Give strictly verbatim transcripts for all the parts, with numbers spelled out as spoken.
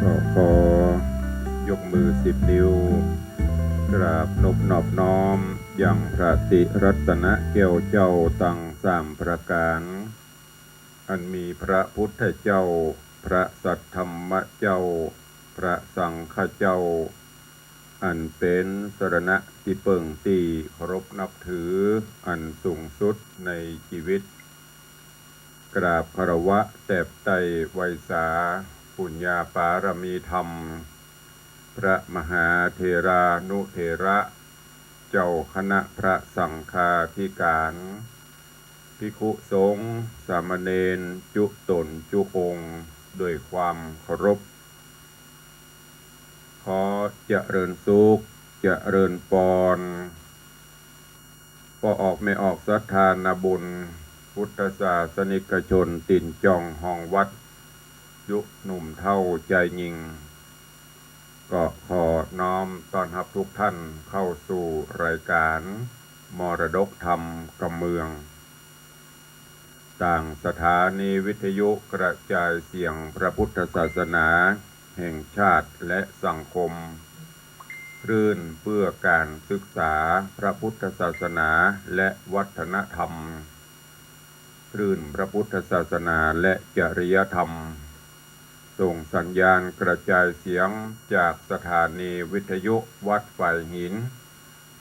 ก็ขอยกมือสิบนิ้ว กราบนบนอบน้อมยังพระติรัตนแก้วเจ้าตังสามประก๋าน อันมีพระพุทธเจ้า พระสัทธรรมเจ้า พระสังฆเจ้า อันเป๋นสรณะตี้เปิ้งตี้เคารพนับถืออันสูงสุดในจีวิต กราบคารวะแตบไต้ไหว้สาปุญญาปารมีธรรม พระมหาเถรานุเถระ เจ้าคณะพระสังฆาธิก๋าน ภิกขุสงฆ์สามเณรจุ๊ต๋นจุ๊องค์ ด้วยความเคารพ ขอเจริญสุข เจริญปอน ป้อออกแม่ออกศรัทธานาบุญ พุทธศาสนิกชนตี๋นจ่องห้องวัด ยุคหนุ่มเฒ่าจายญิง ก็ขอน้อมต้อนฮับทุกท่านเข้าสู่รายการมรดกธรรมกำเมือง ตางสถานีวิทยุกระจายเสียงพระพุทธศาสนาแห่งชาติและสังคม คลื่นเพื่อการศึกษาพระพุทธศาสนาและวัฒนธรรม คลื่นพระพุทธศาสนาและจริยธรรม ส่งสัญญาณกระจายเสียงจากสถานีวิทยุวัดฝายหิน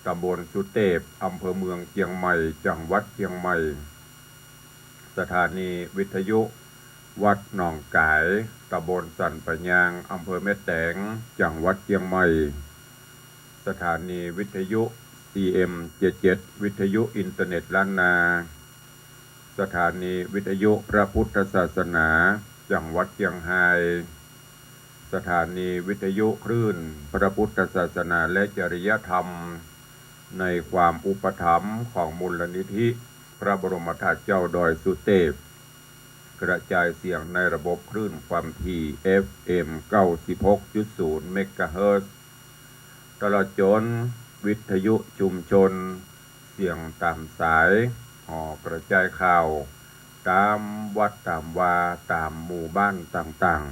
ต๋ำบลสุเตพ อำเภอเมืองเจียงใหม่ จังหวัดเจียงใหม่ สถานีวิทยุวัดหนองก๋าย ต๋ำบลสันป่ายยาง อำเภอแม่แตง จังหวัดเจียงใหม่ สถานีวิทยุ ซีเอ็ม เจ็ดเจ็ด วิทยุอินเทอร์เน็ตล้านนา สถานีวิทยุพระพุทธศาสนา จังหวัดเจียงฮาย สถานีวิทยุคลื่นพระพุทธศาสนาและจริยธรรม ในความอุปถัมภ์ของมูลนิธิพระบรมธาตุเจ้าดอยสุเตพ กระจายเสียงในระบบคลื่นความถี่ เอฟเอ็ม เก้าสิบหกจุดศูนย์ เมกะเฮิรตซ์ ตลอดจ๋นวิทยุชุมชนเสียงต๋ามสาย หอกระจายข่าว ต๋ามวัดต๋ามวา ต๋ามหมู่บ้านต่าง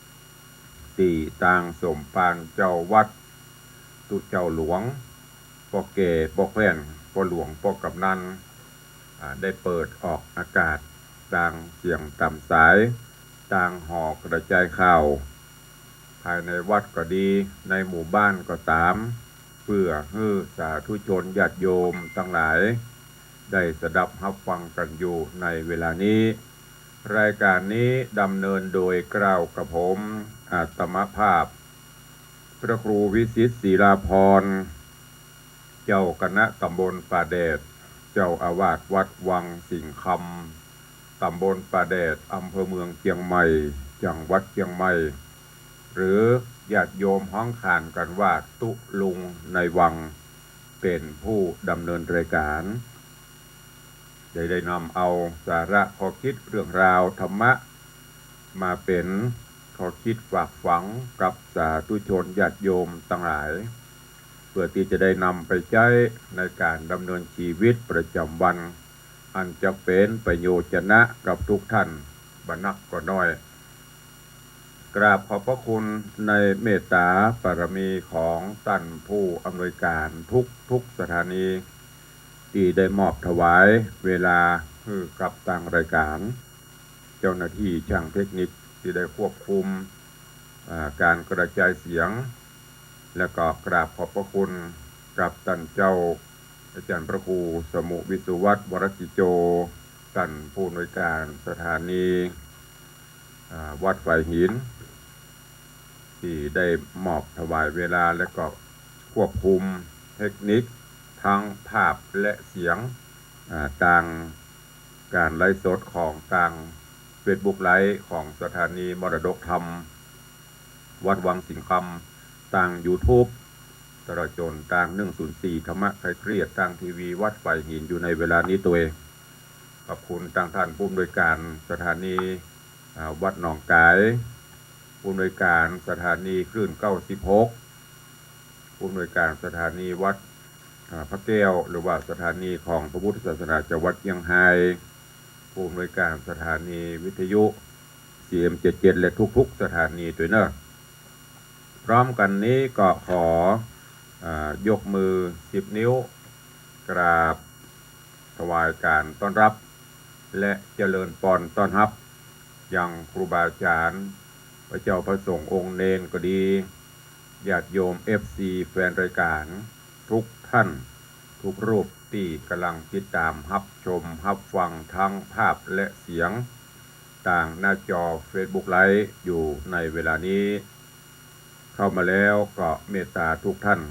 ๆ ตี้ตางสมภารเจ้าวัด ตุ๊เจ้าหลวง ป้อแก่ ป้อแคว่น ป้อหลวง ป้อกำนัน อ่า ได้เปิดออกอากาศตางเสียงต๋ามสาย ตางหอกระจายข่าว ภายในวัดก็ดี ในหมู่บ้านก็ต๋าม เปื้อหื้อสาธุชนญาติโยมตังหลาย ได้สดับฮับฟังกั๋นอยู่ในเวลานี้ รายก๋านนี้ดำเนินโดยเกล้ากระผม อาตมาภาพ พระครูวิสิทธิ์ ศิลาภรณ์ เจ้าคณะต๋ำบลป่าแดด เจ้าอาวาสวัดวังสิงห์คำ ต๋ำบลป่าแดด อำเภอเมืองเจียงใหม่ จังหวัดเจียงใหม่ หรือญาติโยมฮ้องขานกั๋นว่าตุ๊ลุงในวัง เป๋นผู้ดำเนินรายก๋าน ได้ ได้นำเอาสาระข้อคิดเรื่องราวธรรมะ มาเป๋นข้อคิดฝากฝังกับสาธุชนญาติโยมตังหลาย เปื้อตี้จะได้นำไปใจ๊ในก๋านดำเนินชีวิตประจ๋ำวัน อันจะเป๋นประโยชน์จะนะกับทุกท่าน บ่นักก็น้อย กราบขอบพระคุณในเมตต๋าบารมีของต้านผู้อำนวยก๋านทุกๆ สถานี ตี้ได้มอบถวายเวลาหื้อกับตางรายก๋าน เจ้าหน้าตี้จ้างเทคนิคตี้ได้ควบคุม อ่า ก๋านกระจายเสียง แล้วก็กราบขอบพระคุณกับต้านเจ้าอาจ๋ารย์พระครูสมุห์ วิศวัฒน์ วรกิจโจ ต้านผู้อำนวยก๋านสถานี อ่า วัดฝายหิน ตี้ได้มอบถวายเวลา และก็ควบคุมเทคนิคทั้งภาพและเสียง อ่า ตางก๋านไลฟ์สดของตางเฟซบุ๊กไลฟ์ของสถานีมรดกธรรมวัดวังสิงห์คำ ตางยูทูบ ตลอดจ๋นตางหนึ่งศูนย์สี่ ธรรมะคลายเครียด ตางทีวีวัดฝายหินอยู่ในเวลานี้ตวย ขอบคุณตางต้านผู้อำนวยก๋านสถานี อ่า วัดหนองก๋าย ผู้อำนวยก๋านสถานีคลื่นเก้าสิบหก ผู้อำนวยก๋านสถานีวัด อ่า พระแก้ว หรือว่าสถานีของพระพุทธศาสนาจังหวัดเจียงฮาย ผู้อำนวยก๋านสถานีวิทยุ ซีเอ็มเจ็ดเจ็ด และทุกๆ สถานีตวยเน่อ พร้อมกั๋นนี้ก็ขอ อ่า ยกมือสิบนิ้ว กราบถวายก๋านต้อนรับ และเจริญปอนต้อนฮับ ยังครูบาอาจ๋ารย์ พระเจ้าพระสงฆ์องค์เณรก็ดี ญาติโยม เอฟซี แฟนรายก๋านทุกท่าน ทุกรูปตี้ก่ำลังติดต๋ามฮับชมฮับฟังทั้งภาพและเสียง ตางหน้าจอเฟซบุ๊กไลฟ์อยู่ในเวลานี้ เข้ามาแล้วก็เมตต๋าทุกท่าน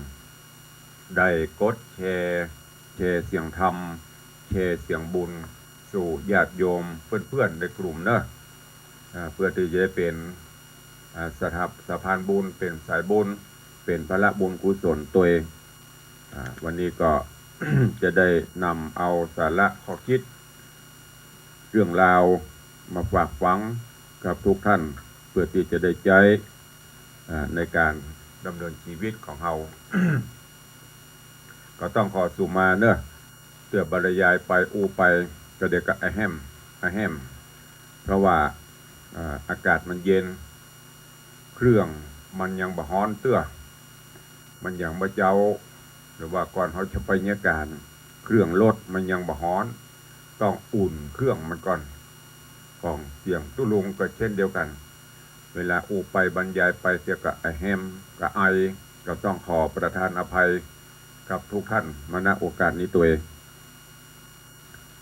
ได้กดแชร์ แชร์เสียงธรรม แชร์เสียงบุญ สู่ญาติโยมเปื้อนๆ ในกลุ่มเน่อ อ่า เปื้อตี้จะได้เป๋น อ่า สะพานบุญ เป๋นสายบุญ เป๋นผละบุญกุศลตวย อ่า วันนี้ก็ จะได้นำเอาสาระข้อคิด เรื่องราวมาฝากฝังกับทุกท่าน เปื้อตี้จะได้ใจ๊ อ่า ในก๋านดำเนินชีวิตของเฮา ก็ต้องขอสุมาเน่อ เตื้อบรรยายไปอู้ไป ก็เดี๋ยวก็อะแฮ่ม อะแฮ่ม เพราะว่า อ่า อากาศมันเย็น เครื่องมันยังบ่ฮ้อนเตื้อ มันยังบ่เจ๊า หรือว่าก่อนเฮาจะไปเยียะก๋าน เครื่องรถมันยังบ่ฮ้อน ต้องอุ่นเครื่องมันก่อน ของเสียงตุ๊ลุงก็เช่นเดียวกั๋น เวลาอู้ไปบรรยายไปเสียก็อะแฮ่ม ก็ไอ ก็ต้องขอประทานอภัยกับทุกท่านมา ณ โอกาสนี้ตวย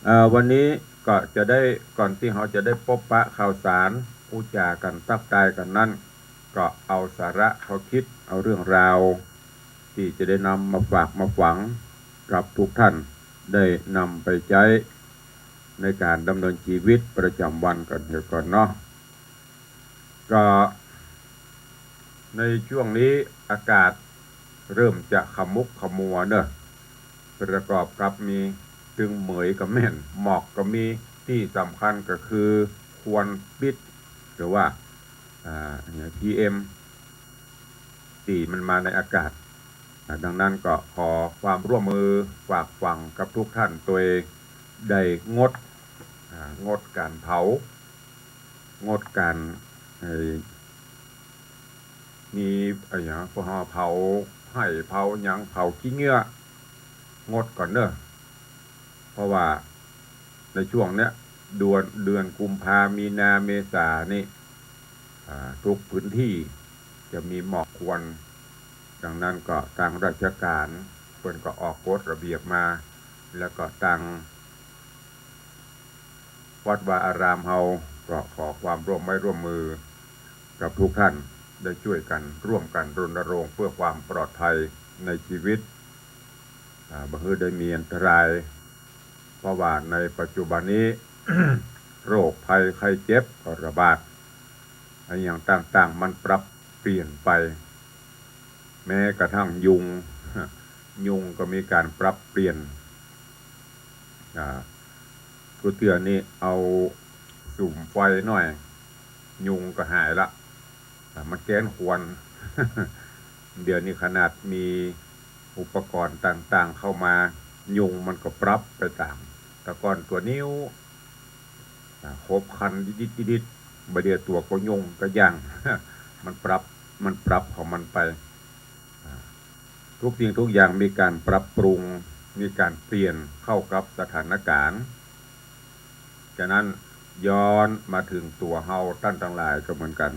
เอ่อ วันนี้ก็จะได้ ก่อนตี้เฮาจะได้ปบปะข่าวสาร อู้จ๋ากั๋น ตั๊กตายกั๋นนั้น ก็เอาสาระข้อคิด เอาเรื่องราว ตี้จะได้นำมาฝากมาฝังกับทุกท่าน ได้นำไปใจ๊ในก๋านดำเนินชีวิตประจ๋ำวันกั๋นเหียก่อนเนาะ ก็ในช่วงนี้อากาศเริ่มจะขมุกขมัวเน่อ ประกอบกับมีตึงเหมยก็แม่น หมอกก็มี ตี้สำคัญก็คือ ควันปิด หรือว่า อ่า พีเอ็ม ตี้มันมาในอากาศ อ่า ดังนั้นก็ขอความร่วมมือฝากฝังกับทุกท่าน ตวยได้งด อ่า งดก๋านเผา งดก๋าน เอ่อ มี อะหยัง พวกเฮาเผาไฮ่ เผาหยัง เผาขี้เหงื่อ งดก่อนเน่อ เพราะว่าในช่วงเนี้ย เดือน เดือนกุมภา มีนา เมษานี่ อ่า ทุกพื้นที่จะมีหมอกควัน ดังนั้นก็ตางราชก๋านเปิ้นก็ออกกฎระเบียบมา แล้วก็ตางวัดวาอารามเฮาก็ขอความร่วมไม้ร่วมมือกับทุกท่าน ได้จ้วยกั๋น ร่วมกั๋นรณรงค์เพื่อความปลอดภัยในชีวิต อ่า บ่หื้อได้มีอันตราย เพราะว่าในปัจจุบันนี้ โรคภัยไข้เจ็บก็ระบาด อะหยังต่างๆ มันปรับเปลี่ยนไป แม้กระทั่งยุง ยุงก็มีก๋านปรับเปลี่ยน อ่า กู้เตื้อนี้เอาสุมไฟหน้อย ยุงก็หายละ อ่า มันแก๊นควัน เดี๋ยวนี้ขนาดมีอุปกรณ์ต่างๆ เข้ามา ยุงมันก็ปรับไปต๋าม แต่ก่อนตั๋วนิว อ่า ขบคันดิดๆ บ่าเดี่ยวตั๋วก็ยุงก็ย่าง มันปรับ มันปรับของมันไป อ่า ทุกสิ่งทุกอย่างมีก๋านปรับปรุง มีก๋านเปลี่ยนเข้ากับสถานก๋าน ฉะนั้นย้อนมาเถิงตั๋วเฮาต้านตังหลายก็เหมือนกั๋น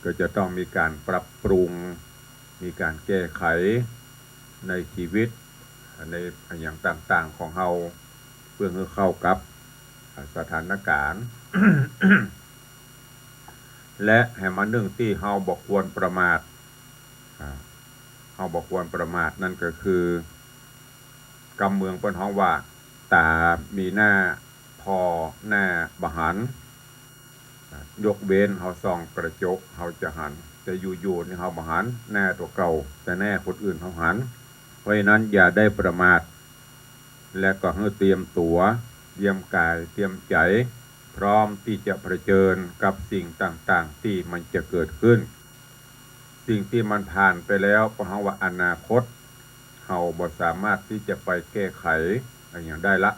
ก็จะต้องมีก๋านปรับปรุง มีก๋านแก้ไขในชีวิต ในอะหยังต่างๆ ของเฮา เพื่อหื้อเข้ากับ อ่า สถานก๋าน และแหมอันนึ่งตี้เฮาบ่ควรประมาท อ่า เฮาบ่ควรประมาท นั่นก็คือ กำเมืองเปิ้นฮ้องว่า ต๋ามีหน้า ผ่อหน้าบ่หัน อ่า ยกเว้นเฮาส่องกระจก เฮาจะหัน แต่อยู่ๆ นี่เฮาบ่หันหน้าตั๋วเก่า แต่หน้าคนอื่นเฮาหัน เพราะฉะนั้นอย่าได้ประมาท และก็หื้อเตรียมตั๋ว เตรียมก๋าย เตรียมใจ๋ พร้อมตี้จะเผชิญกับสิ่งต่างๆ ตี้มันจะเกิดขึ้น สิ่งตี้มันผ่านไปแล้ว เปิ้นฮ้องว่าอนาคต เฮาบ่สามารถตี้จะไปแก้ไขอะหยังได้ละ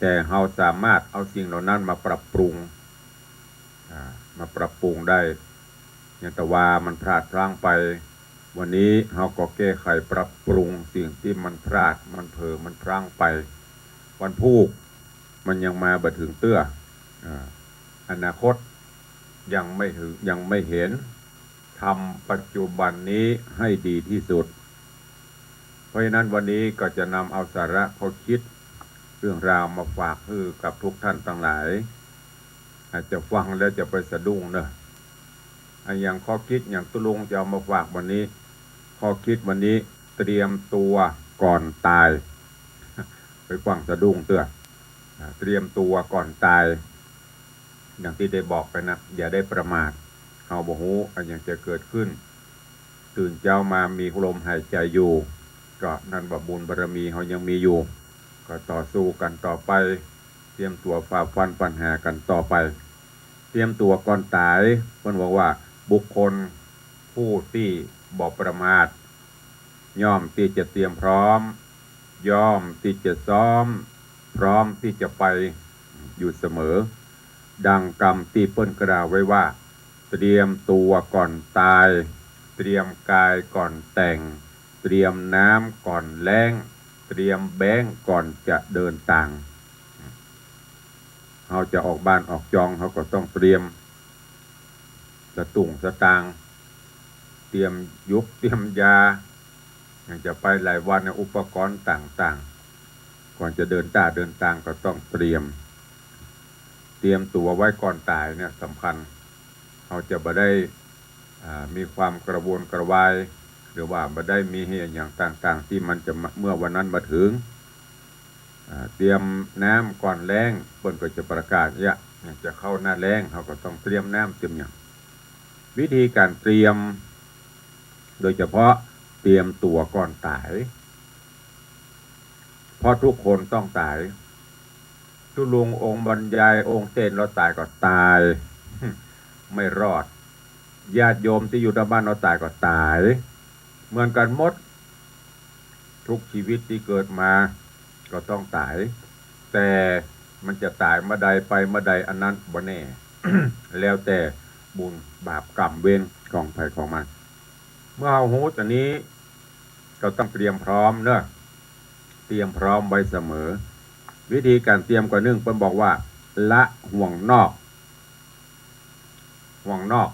แต่เฮาสามารถเอาสิ่งเหล่านั้นมาปรับปรุง อ่า มาปรับปรุงได้ อย่างแต่ว่ามันพลาดพลั้งไป วันนี้เฮาก็แก้ไขปรับปรุงสิ่งตี้มันพลาด มันเผลอ มันพลั้งไป วันพูก มันยังมาบ่เถิงเตื้อ อ่า อนาคตยังไม่ถึง ยังไม่เห็น ทำปัจจุบันนี้ให้ดีที่สุด เพราะฉะนั้นวันนี้ก็จะนำเอาสาระข้อคิดเรื่องราวมาฝากหื้อกับทุกท่านตังหลาย อาจจะฟังแล้วจะไปสะดุ้งเนอะ อะหยังข้อคิดหยังตุ๊ลุงจะเอามาฝากวันนี้ ข้อคิดวันนี้ เตรียมตั๋วก่อนต๋าย ไปฟังสะดุ้งเตื้อ อ่า เตรียมตั๋วก่อนต๋าย อย่างตี้ได้บอกไปนะ อย่าได้ประมาท เฮาบ่ฮู้อะหยังจะเกิดขึ้น ตื่นเจ๊ามามีลมหายใจ๋อยู่ ก็นั่นว่าบุญบารมีเฮายังมีอยู่ ก็ต่อสู้กั๋นต่อไป เตรียมตั๋วฝ่าฟันปัญหากั๋นต่อไป เตรียมตั๋วก่อนต๋าย เปิ้นบอกว่าบุคคลผู้ตี้บ่ประมาท ย่อมตี้จะเตรียมพร้อม ย่อมตี้จะซ้อม พร้อมตี้จะไปอยู่เสมอ ดังกำตี้เปิ้นกล่าวไว้ว่า เตรียมตั๋วก่อนต๋าย เตรียมก๋ายก่อนแต่ง เตรียมน้ำก่อนแล้ง เตรียมแบงก์ก่อนจะเดินตาง เฮาจะออกบ้านออกจอง เฮาก็ต้องเตรียม สตุ้งสตางค์ เตรียมหยุกเตรียมยา อย่างจะไปหลายวันเนี่ย อุปกรณ์ต่างๆ ก่อนจะเดินต้าเดินตางก็ต้องเตรียม เตรียมตั๋วไว้ก่อนต๋ายเนี่ยสำคัญ เฮาจะบ่ได้ อ่า มีความกระวนกระวาย หรือว่าบ่ได้มีเหตุอย่างต่างๆ ตี้มันจะมา เมื่อวันนั้นมาเถิง อ่า เตรียมน้ำก่อนแล้ง เปิ้นก็จะประกาศเยียะ จะเข้าหน้าแล้ง เฮาก็ต้องเตรียมน้ำเตรียมหยัง วิธีก๋านเตรียม โดยเฉพาะเตรียมตั๋วก่อนต๋าย เพราะทุกคนต้องต๋าย ตุ๊ลุงองค์บรรยายองค์เตศน์ เฮาต๋ายก็ต๋าย ไม่รอด ญาติโยมตี้อยู่ต๋ามบ้านเฮาต๋ายก็ต๋าย เหมือนกั๋นหมด ทุกชีวิตตี้เกิดมาก็ต้องต๋าย แต่มันจะต๋ายเมื่อใดไปเมื่อใดอันนั้นบ่แน่ แล้วแต่บุญบาปกรรมเวรของใผของมัน เมื่อเฮาฮู้ต๋างนี้ก็ต้องเตรียมพร้อมเนาะ เตรียมพร้อมไว้เสมอ วิธีก๋านเตรียมก็นึ่งเปิ้นบอกว่า ละห่วงนอก ห่วงนอก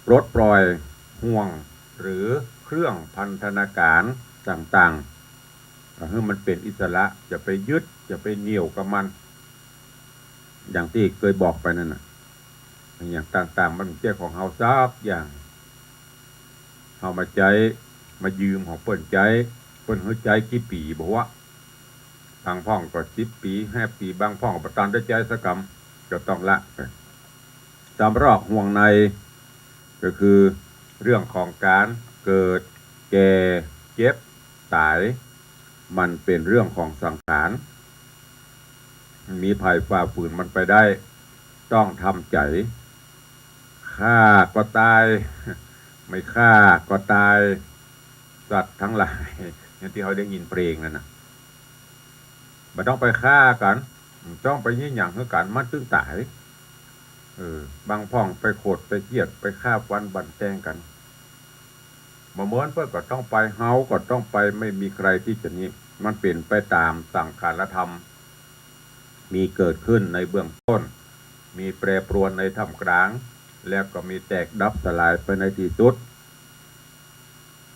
ปลดปล่อยห่วงหรือเครื่องพันธนาการต่างๆ หื้อมันเป๋นอิสระ อย่าไปยึด อย่าไปเหนี่ยวกับมัน อย่างตี้เกยบอกไปนั่นน่ะ อย่างต่างๆ มันบ่ใจ้ของเฮาสักอย่าง เฮามาใจ๊ มายืมของเปิ้นใจ๊ เปิ้นหื้อใจ๊กี่ปี๋บ่ฮู้ บางพ่องก็สิบปี๋ ห้าปี๋ บางพ่องก็บ่ตันได้ใจ๊สักกำ ก็ต้องละไป สำรอกห่วงใน ก็คือเรื่องของก๋านเกิด แก่ เจ็บ ต๋าย มันเป๋นเรื่องของสังขาร บ่มีใผฝ่าฝืนมันไปได้ ต้องทำใจ๋ ฆ่าก็ต๋าย ไม่ฆ่าก็ต๋าย สัตว์ตังหลาย อย่างตี้เฮาได้ยินเพลงนั่นน่ะ บ่ต้องไปฆ่ากั๋น บ่ต้องไปเยียะหยังหื้อกั๋น มันตึงต๋าย เออ บางพ่องไปโขด ไปเคียด ไปฆ่าฟันบั่นแตงกั๋น บ่เหมือนเปิ้นก็ต้องไป เฮาก็ต้องไป บ่มีใผตี้จะหนี มันเป๋นไปต๋ามสังขารธรรม มีเกิดขึ้นในเบื้องต้น มีแปรปรวนในท่ามกลาง แล้วก็มีแตกดับสลายไปในตี้สุด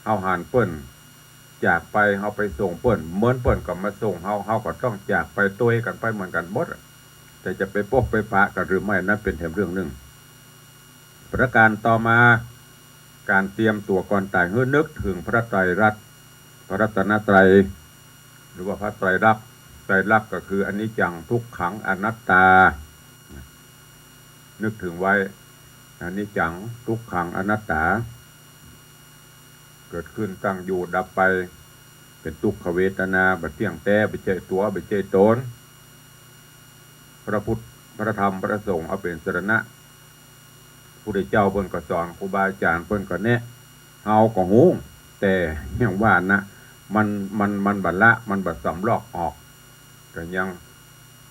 เฮาหันเปิ้นจากไป เฮาไปส่งเปิ้น เหมือนเปิ้นก็มาส่งเฮา เฮาก็ต้องจากไปตวยกั๋นไปเหมือนกั๋นหมดอะ แต่จะไปปกไปปะกั๋นหรือไม่ นั้นเป๋นแถมเรื่องนึ่ง ประก๋านต่อมา ก๋านเตรียมตั๋วก่อนต๋าย หื้อนึกเถิงพระไตรลักษณ์ พระรัตนตรัย หรือว่าพระไตรลักษณ์ ไตรลักษณ์ก็คืออนิจจัง ทุกขัง อนัตตา นึกเถิงไว้ อนิจจัง ทุกขัง อนัตตา เกิดขึ้น ตั้งอยู่ ดับไป เป๋นทุกขเวทนา บ่เตี้ยงแต๊ บ่ใจ้ตั๋ว บ่ใจ้ต๋น พระพุทธ พระธรรม พระสงฆ์ เอาเป๋นสรณะ พุทธเจ้าเปิ้นก็สอน ครูบาอาจ๋ารย์เปิ้นก็แนะ เฮาก็ฮู้ แต่อย่างว่านะ มัน มัน มันบ่ละ มันบ่สำรอกออก ก็ยัง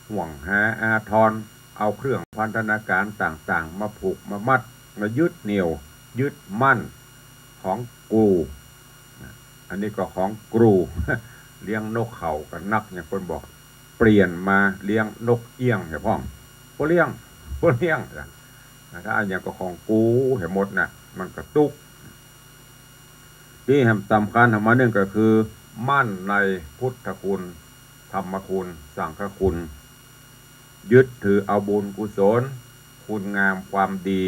ห่วงหาอาทร เอาเครื่องพันธนาการต่างๆ มาผูกมามัด มายึดเหนี่ยว ยึดมั่น ของกู อันนี้ก็ของกู เลี้ยงนกเขาก็นัก อย่างเปิ้นบอก เปลี่ยนมาเลี้ยงนกเอี้ยงเหียพ่อง บ่เลี้ยง บ่เลี้ยง ถ้าอันหยังก็ของกูเหียหมดน่ะ มันก็ตุ๊กข์ ตี้สำคัญอันนึ่งก็คือ มั่นในพุทธคุณ ธรรมคุณ สังฆคุณ ยึดถือเอาบุญกุศล คุณงามความดี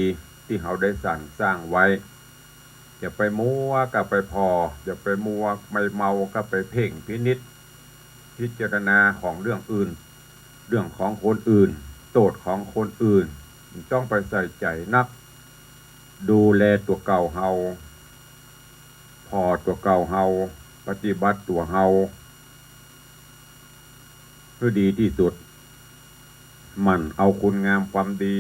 ตี้เฮาได้สรรสร้างไว้ อย่าไปมัวกับไปผ่อ อย่าไปมัว ไปเมากับไปเพ่งพินิจ พิจารณาของเรื่องอื่น เรื่องของคนอื่น โต้ษของคนอื่น บ่ต้องไปใส่ใจ๋นัก ดูแลตั๋วเก่าเฮา ผ่อตั๋วเก่าเฮา ปฏิบัติตั๋วเฮา หื้อดีตี้สุด หมั่นเอาคุณงามความดี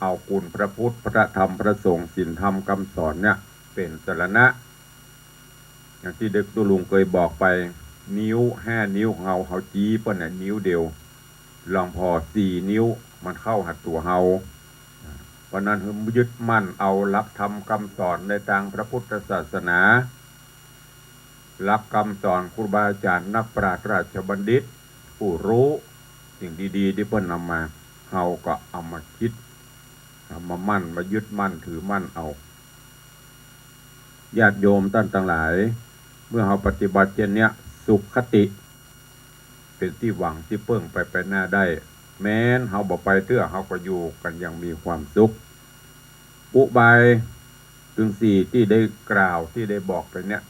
เอาคุณพระพุทธ พระธรรม พระสงฆ์ ศีลธรรมคำสอนเนี่ย เป๋นสรณะ อย่างตี้เด็กตุ๊ลุงเกยบอกไป นิ้วห้านิ้วของเฮา เฮาจี้เปิ้นเนี่ย นิ้วเดียว ลองผ่อสี่นิ้ว มันเข้าหาตั๋วเฮา เพราะนั้นหื้อยึดมั่นเอาหลักธรรมคำสอนในตางพระพุทธศาสนา หลักคำสอนครูบาอาจ๋ารย์ นักปราชญ์ราชบัณฑิต ผู้ฮู้สิ่งดีๆ ตี้เปิ้นนำมา เฮาก็เอามาคิด เอามามั่น มายึดมั่นถือมั่นเอา ญาติโยมต้านตังหลาย เมื่อเฮาปฏิบัติเช่นเนี้ย สุขคติ เป๋นตี้หวังตี้เปิ้งไปไปหน้าได้ แม้นเฮาบ่ไปเตื้อ เฮาก็อยู่กั๋นอย่างมีความสุข อุบายตึงสี่ตี้ได้กล่าว ตี้ได้บอกไปเนี่ย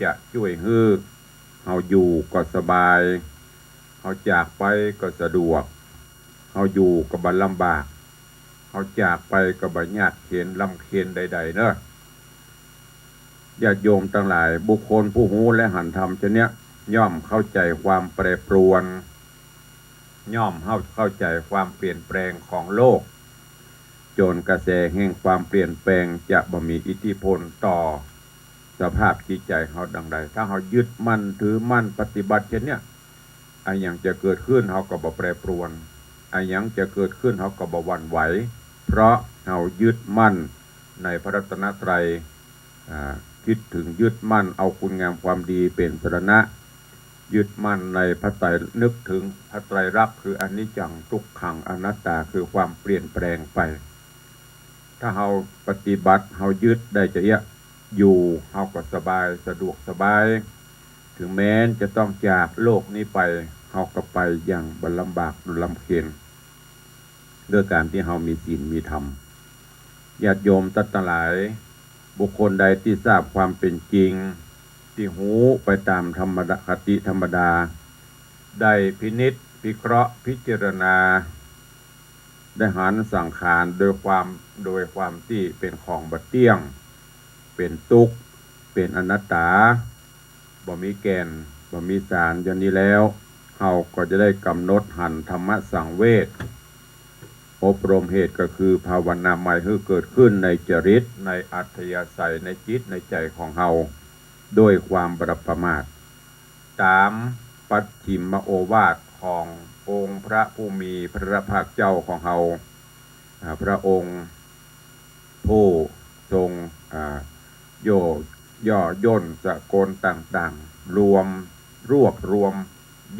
จะจ้วยหื้อเฮาอยู่ก็สบาย เฮาจากไปก็สะดวก เฮาอยู่ก็บ่ลำบาก เฮาจากไปก็บ่ยากเข็ญลำเค็ญใดๆ เนาะ ญาติโยมตังหลาย บุคคลผู้ฮู้และหันธรรมเช่นเนี้ย ย่อมเข้าใจ๋ความแปรปรวน ย่อมเฮาเข้าใจ๋ความเปลี่ยนแปลงของโลก จ๋นกระแสแห่งความเปลี่ยนแปลงจะบ่มีอิทธิพลต่อสภาพจิตใจ๋เฮาดังใด ถ้าเฮายึดมั่นถือมั่นปฏิบัติเช่นเนี้ย อะหยังจะเกิดขึ้นเฮาก็บ่แปรปรวน อะหยังจะเกิดขึ้นเฮาก็บ่หวั่นไหว เพราะเฮายึดมั่นในพระรัตนตรัย อ่า คิดถึงยึดมั่นเอาคุณงามความดีเป๋นสรณะ ยึดมั่นในพระไตร นึกถึงพระไตรลักษณ์ คืออนิจจัง ทุกขัง อนัตตา คือความเปลี่ยนแปลงไป ถ้าเฮาปฏิบัติ เฮายึดได้จะเอี้ย อยู่เฮาก็สบาย สะดวกสบาย ถึงแม้นจะต้องจากโลกนี้ไป เฮาก็ไปอย่างบ่ลำบากลำเค็ญ ด้วยการที่เฮามีศีลมีธรรม ญาติโยมตั๊นตังหลาย บุคคลใดที่ทราบความเป๋นจริง ที่ฮู้ไปต๋ามธรรมดา คติธรรมดา ได้พินิจพิเคราะห์พิจารณา ได้หันสังขารโดยความ โดยความตี้เป๋นของบ่เตี้ยง เป๋นตุ๊กข์ เป๋นอนัตตา บ่มีแก่น บ่มีสาร อย่างนี้แล้ว เฮาก็จะได้กำหนดหันธรรมสังเวช อบรมเหตุก็คือภาวนาใหม่หื้อเกิดขึ้นในจริต ในอัธยาศัย ในจิตในใจ๋ของเฮา ด้วยความบ่ประมาท ต๋ามปัจฉิมโอวาทขององค์พระผู้มีพระภาคเจ้าของเฮา อ่า พระองค์ผู้ทรง อ่า โย่ ย่อย่นสกลต่างๆ รวม รวบรวม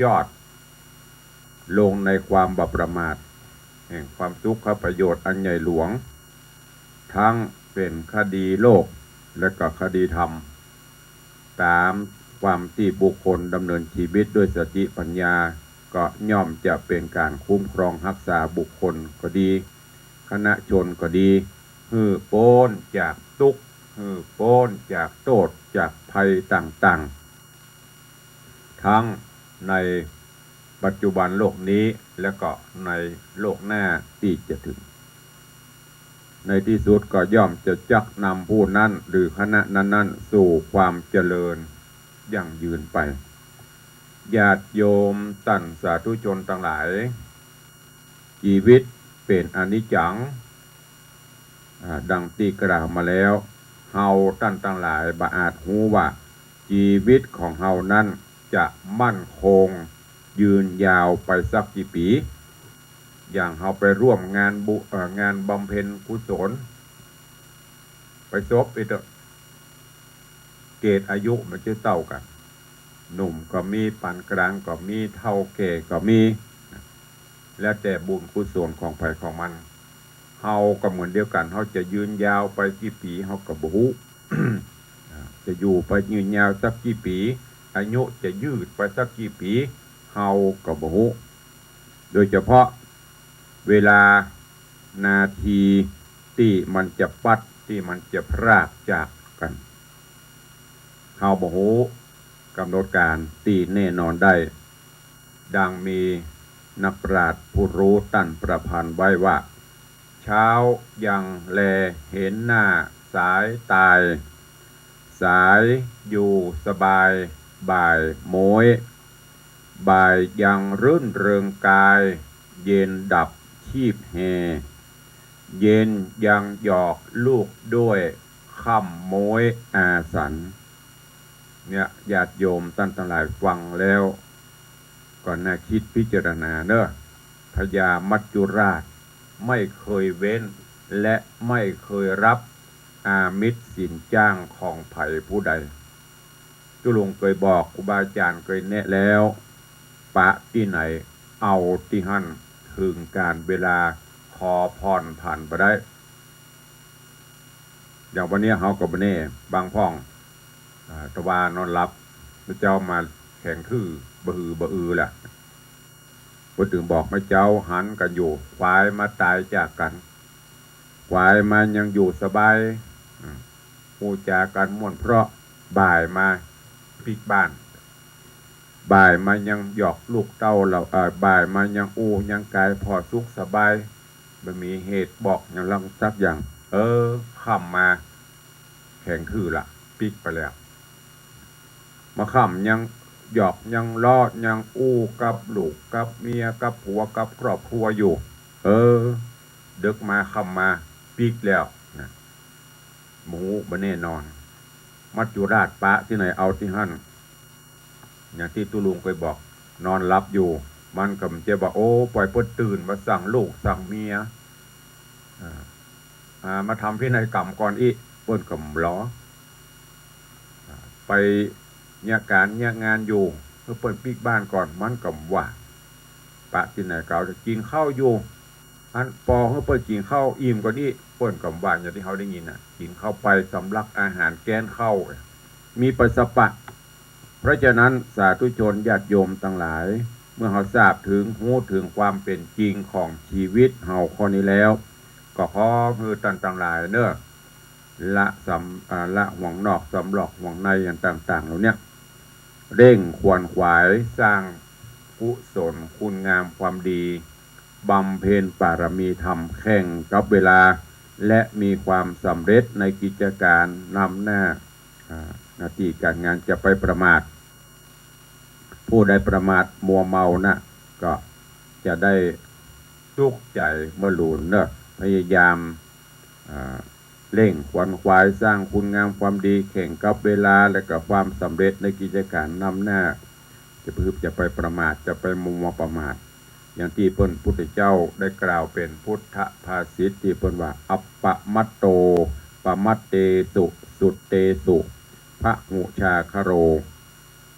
ยอด ลงในความบ่ประมาท แห่งความสุขประโยชน์อันใหญ่หลวง ทั้งเป๋นคดีโลกและก็คดีธรรม ต๋ามความตี้บุคคลดำเนินชีวิตด้วยสติปัญญา ก็ย่อมจะเป๋นก๋านคุ้มครองฮักษาบุคคลก็ดี คณะชนก็ดี หื้อป๊นจากตุ๊กข์ หื้อป๊นจากโต้ษ จากภัยต่างๆ ทั้งในปัจจุบันโลกนี้ และก็ในโลกหน้าตี้จะเถิง ในตี้สุดก็ย่อมจะจักนำผู้นั้นหรือคณะนั้นๆ สู่ความเจริญยั่งยืนไป ญาติโยมตั๊นสาธุชนตังหลาย จีวิตเป๋นอนิจจัง อ่า ดังตี้กล่าวมาแล้ว เฮาตั๊นตังหลายบ่อาจฮู้ว่า จีวิตของเฮานั้นจะมั่นคงยืนยาวไปสักกี่ปี๋ อย่างเฮาไปร่วมงานบุ เอ่อ งานบำเพ็ญกุศล ไปศพอีกเต๊อะ เกณฑ์อายุมันจะเต้ากั๋น หนุ่มก็มี ปานก๋างก็มี เฒ่าแก่ก็มี แล้วแต่บุญกุศลของใผของมัน เฮาก็เหมือนเดียวกั๋น เฮาจะยืนยาวไปกี่ปี๋ เฮาก็บ่ฮู้ อ่า จะอยู่ไปยืนยาวสักกี่ปี๋ อายุจะยืดไปสักกี่ปี๋ เฮาก็บ่ฮู้ โดยเฉพาะเวลานาทีตี้มันจะปัด ตี้มันจะพรากจากกั๋น เฮาบ่ฮู้กำหนดก๋านตี้แน่นอนได้ ดังมีนักปราชญ์ผู้ฮู้ตั๊นประพันธ์ไว้ว่า เช้ายังแลเห็นหน้าสายตาย สายอยู่สบายบ่ายโม้ย บ่ายยังรื่นเริงกาย เย็นดับชีพแฮ เย็นยังหยอกลูกด้วย ค่ำโม้ยอาสัน เนี่ย ญาติโยมตั๊นตังหลายฟังแล้ว ก็น่าคิดพิจารณาเนอะ พญามัจจุราชไม่เคยเว้น และไม่เคยรับอามิสสินจ้างของใผผู้ใด ตุ๊ลุงเกยบอก ครูบาอาจ๋ารย์เกยแนะแล้ว ปะตี้ไหนเอาตี้หั้น เถิงก๋าลเวลาขอผ่อนผันบ่ได้ อย่างวันนี้เฮาก็บ่แน่ บางพ่อง อ่า ตะวานอนหลับ พระเจ้ามาแข็งทื่อ บ่หือบ่อือแหละ ก็ตึงบอกพระเจ้าหันกั๋นอยู่ ขวายมาต๋ายจากกั๋น ขวายมายังอยู่สบาย อืม ฮู้จ๋ากั๋นม่วนเพราะ บ่ายมาปิ๊กบ้าน บ่ายมายังหยอกลูกเต้าเฮา เอ่อ บ่ายมายังอู้ยังก๋ายผ่อสุขสบาย บ่มีเหตุบอกหยังสักอย่าง เออ ค่ำมาแข็งทื่อละ ปิ๊กไปแล้ว มาค่ำยัง หยอกยังล้อยังอู้กับลูกกับเมียกับผัวกับครอบครัวอยู่ เออ ดึกมาค่ำมาปิ๊กแล้วนะ บ่ฮู้บ่แน่นอน มัจจุราชปะตี้ไหนเอาตี้หั้น อย่างตี้ตุ๊ลุงเกยบอก นอนหลับอยู่ มันก็บ่ใจ้ว่า โอ้ ป่อยเปิ้นตื่นมาสั่งลูกสั่งเมีย อ่า อ่า มาทำพินัยกรรมก่อนอี้ เปิ้นก็บ่รอ อ่า ไปเยียะก๋านเยียะงานอยู่ หื้อเปิ้นปิ๊กบ้านก่อน มันก็บ่ว่า ปะตี้ไหนก็เอา กิ๋นข้าวอยู่ อันปอหื้อเปิ้นกิ๋นข้าวอิ่มก่อนอี้ เปิ้นก็บ่ว่า อย่างตี้เฮาได้ยินน่ะ กิ๋นข้าวไป สำลักอาหารแก๊นข้าว มีไปสะปะ เพราะฉะนั้นสาธุชนญาติโยมตังหลาย เมื่อเฮาทราบถึง ฮู้ถึงความเป๋นจริงของชีวิตเฮาข้อนี้แล้ว ก็ขอหื้อต้านตังหลายเน่อ ละสำ อ่า ละห่วงนอกสำรอกห่วงในอย่างต่างๆ เหล่าเนี้ย เร่งขวนขวายสร้างกุศลคุณงามความดี บำเพ็ญปารมีธรรมแข่งกับเวลา และมีความสำเร็จในกิจก๋านนำหน้า อ่า หน้าตี้ก๋านงาน จะไปประมาท ผู้ใดประมาทมัวเมานะ ก็จะได้ตุ๊กข์ใจ๋เมื่อหลูนเน่อ พยายาม อ่า เร่งขวนขวายสร้างคุณงามความดีแข่งกับเวลา และก็ความสำเร็จในกิจก๋านนำหน้า จะไป จะไปประมาท จะไปมัวประมาท อย่างตี้เปิ้นพุทธเจ้าได้กล่าวเป๋นพุทธภาษิตตี้เปิ้นว่า อัปปมัตโต ปมัตเตสุ สุตเตสุ พหุชาคโร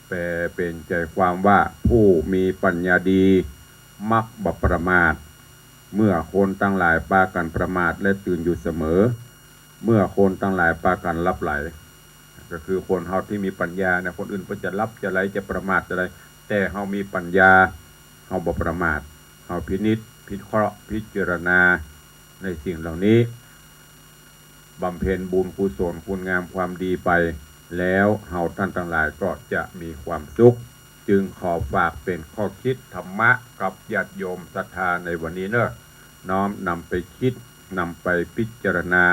แปลเป๋นใจ๋ความว่า ผู้มีปัญญาดี มักบ่ประมาท เมื่อคนตังหลายปากั๋นประมาทและตื่นอยู่เสมอ เมื่อคนตังหลายปากั๋นหลับไหล ก็คือคนเฮาตี้มีปัญญาเนี่ย คนอื่นเปิ้นจะหลับจะไหลจะประมาทจะใด แต่เฮามีปัญญา เฮาบ่ประมาท เฮาพินิจพิเคราะห์พิจารณาในสิ่งเหล่านี้ บำเพ็ญบุญกุศลคุณงามความดีไป แล้วเฮาต้านตังหลายก็จะมีความสุข จึงขอฝากเป๋นข้อคิดธรรมะกับญาติโยมศรัทธาในวันนี้เน่อ น้อมนำไปคิด นำไปพิจารณา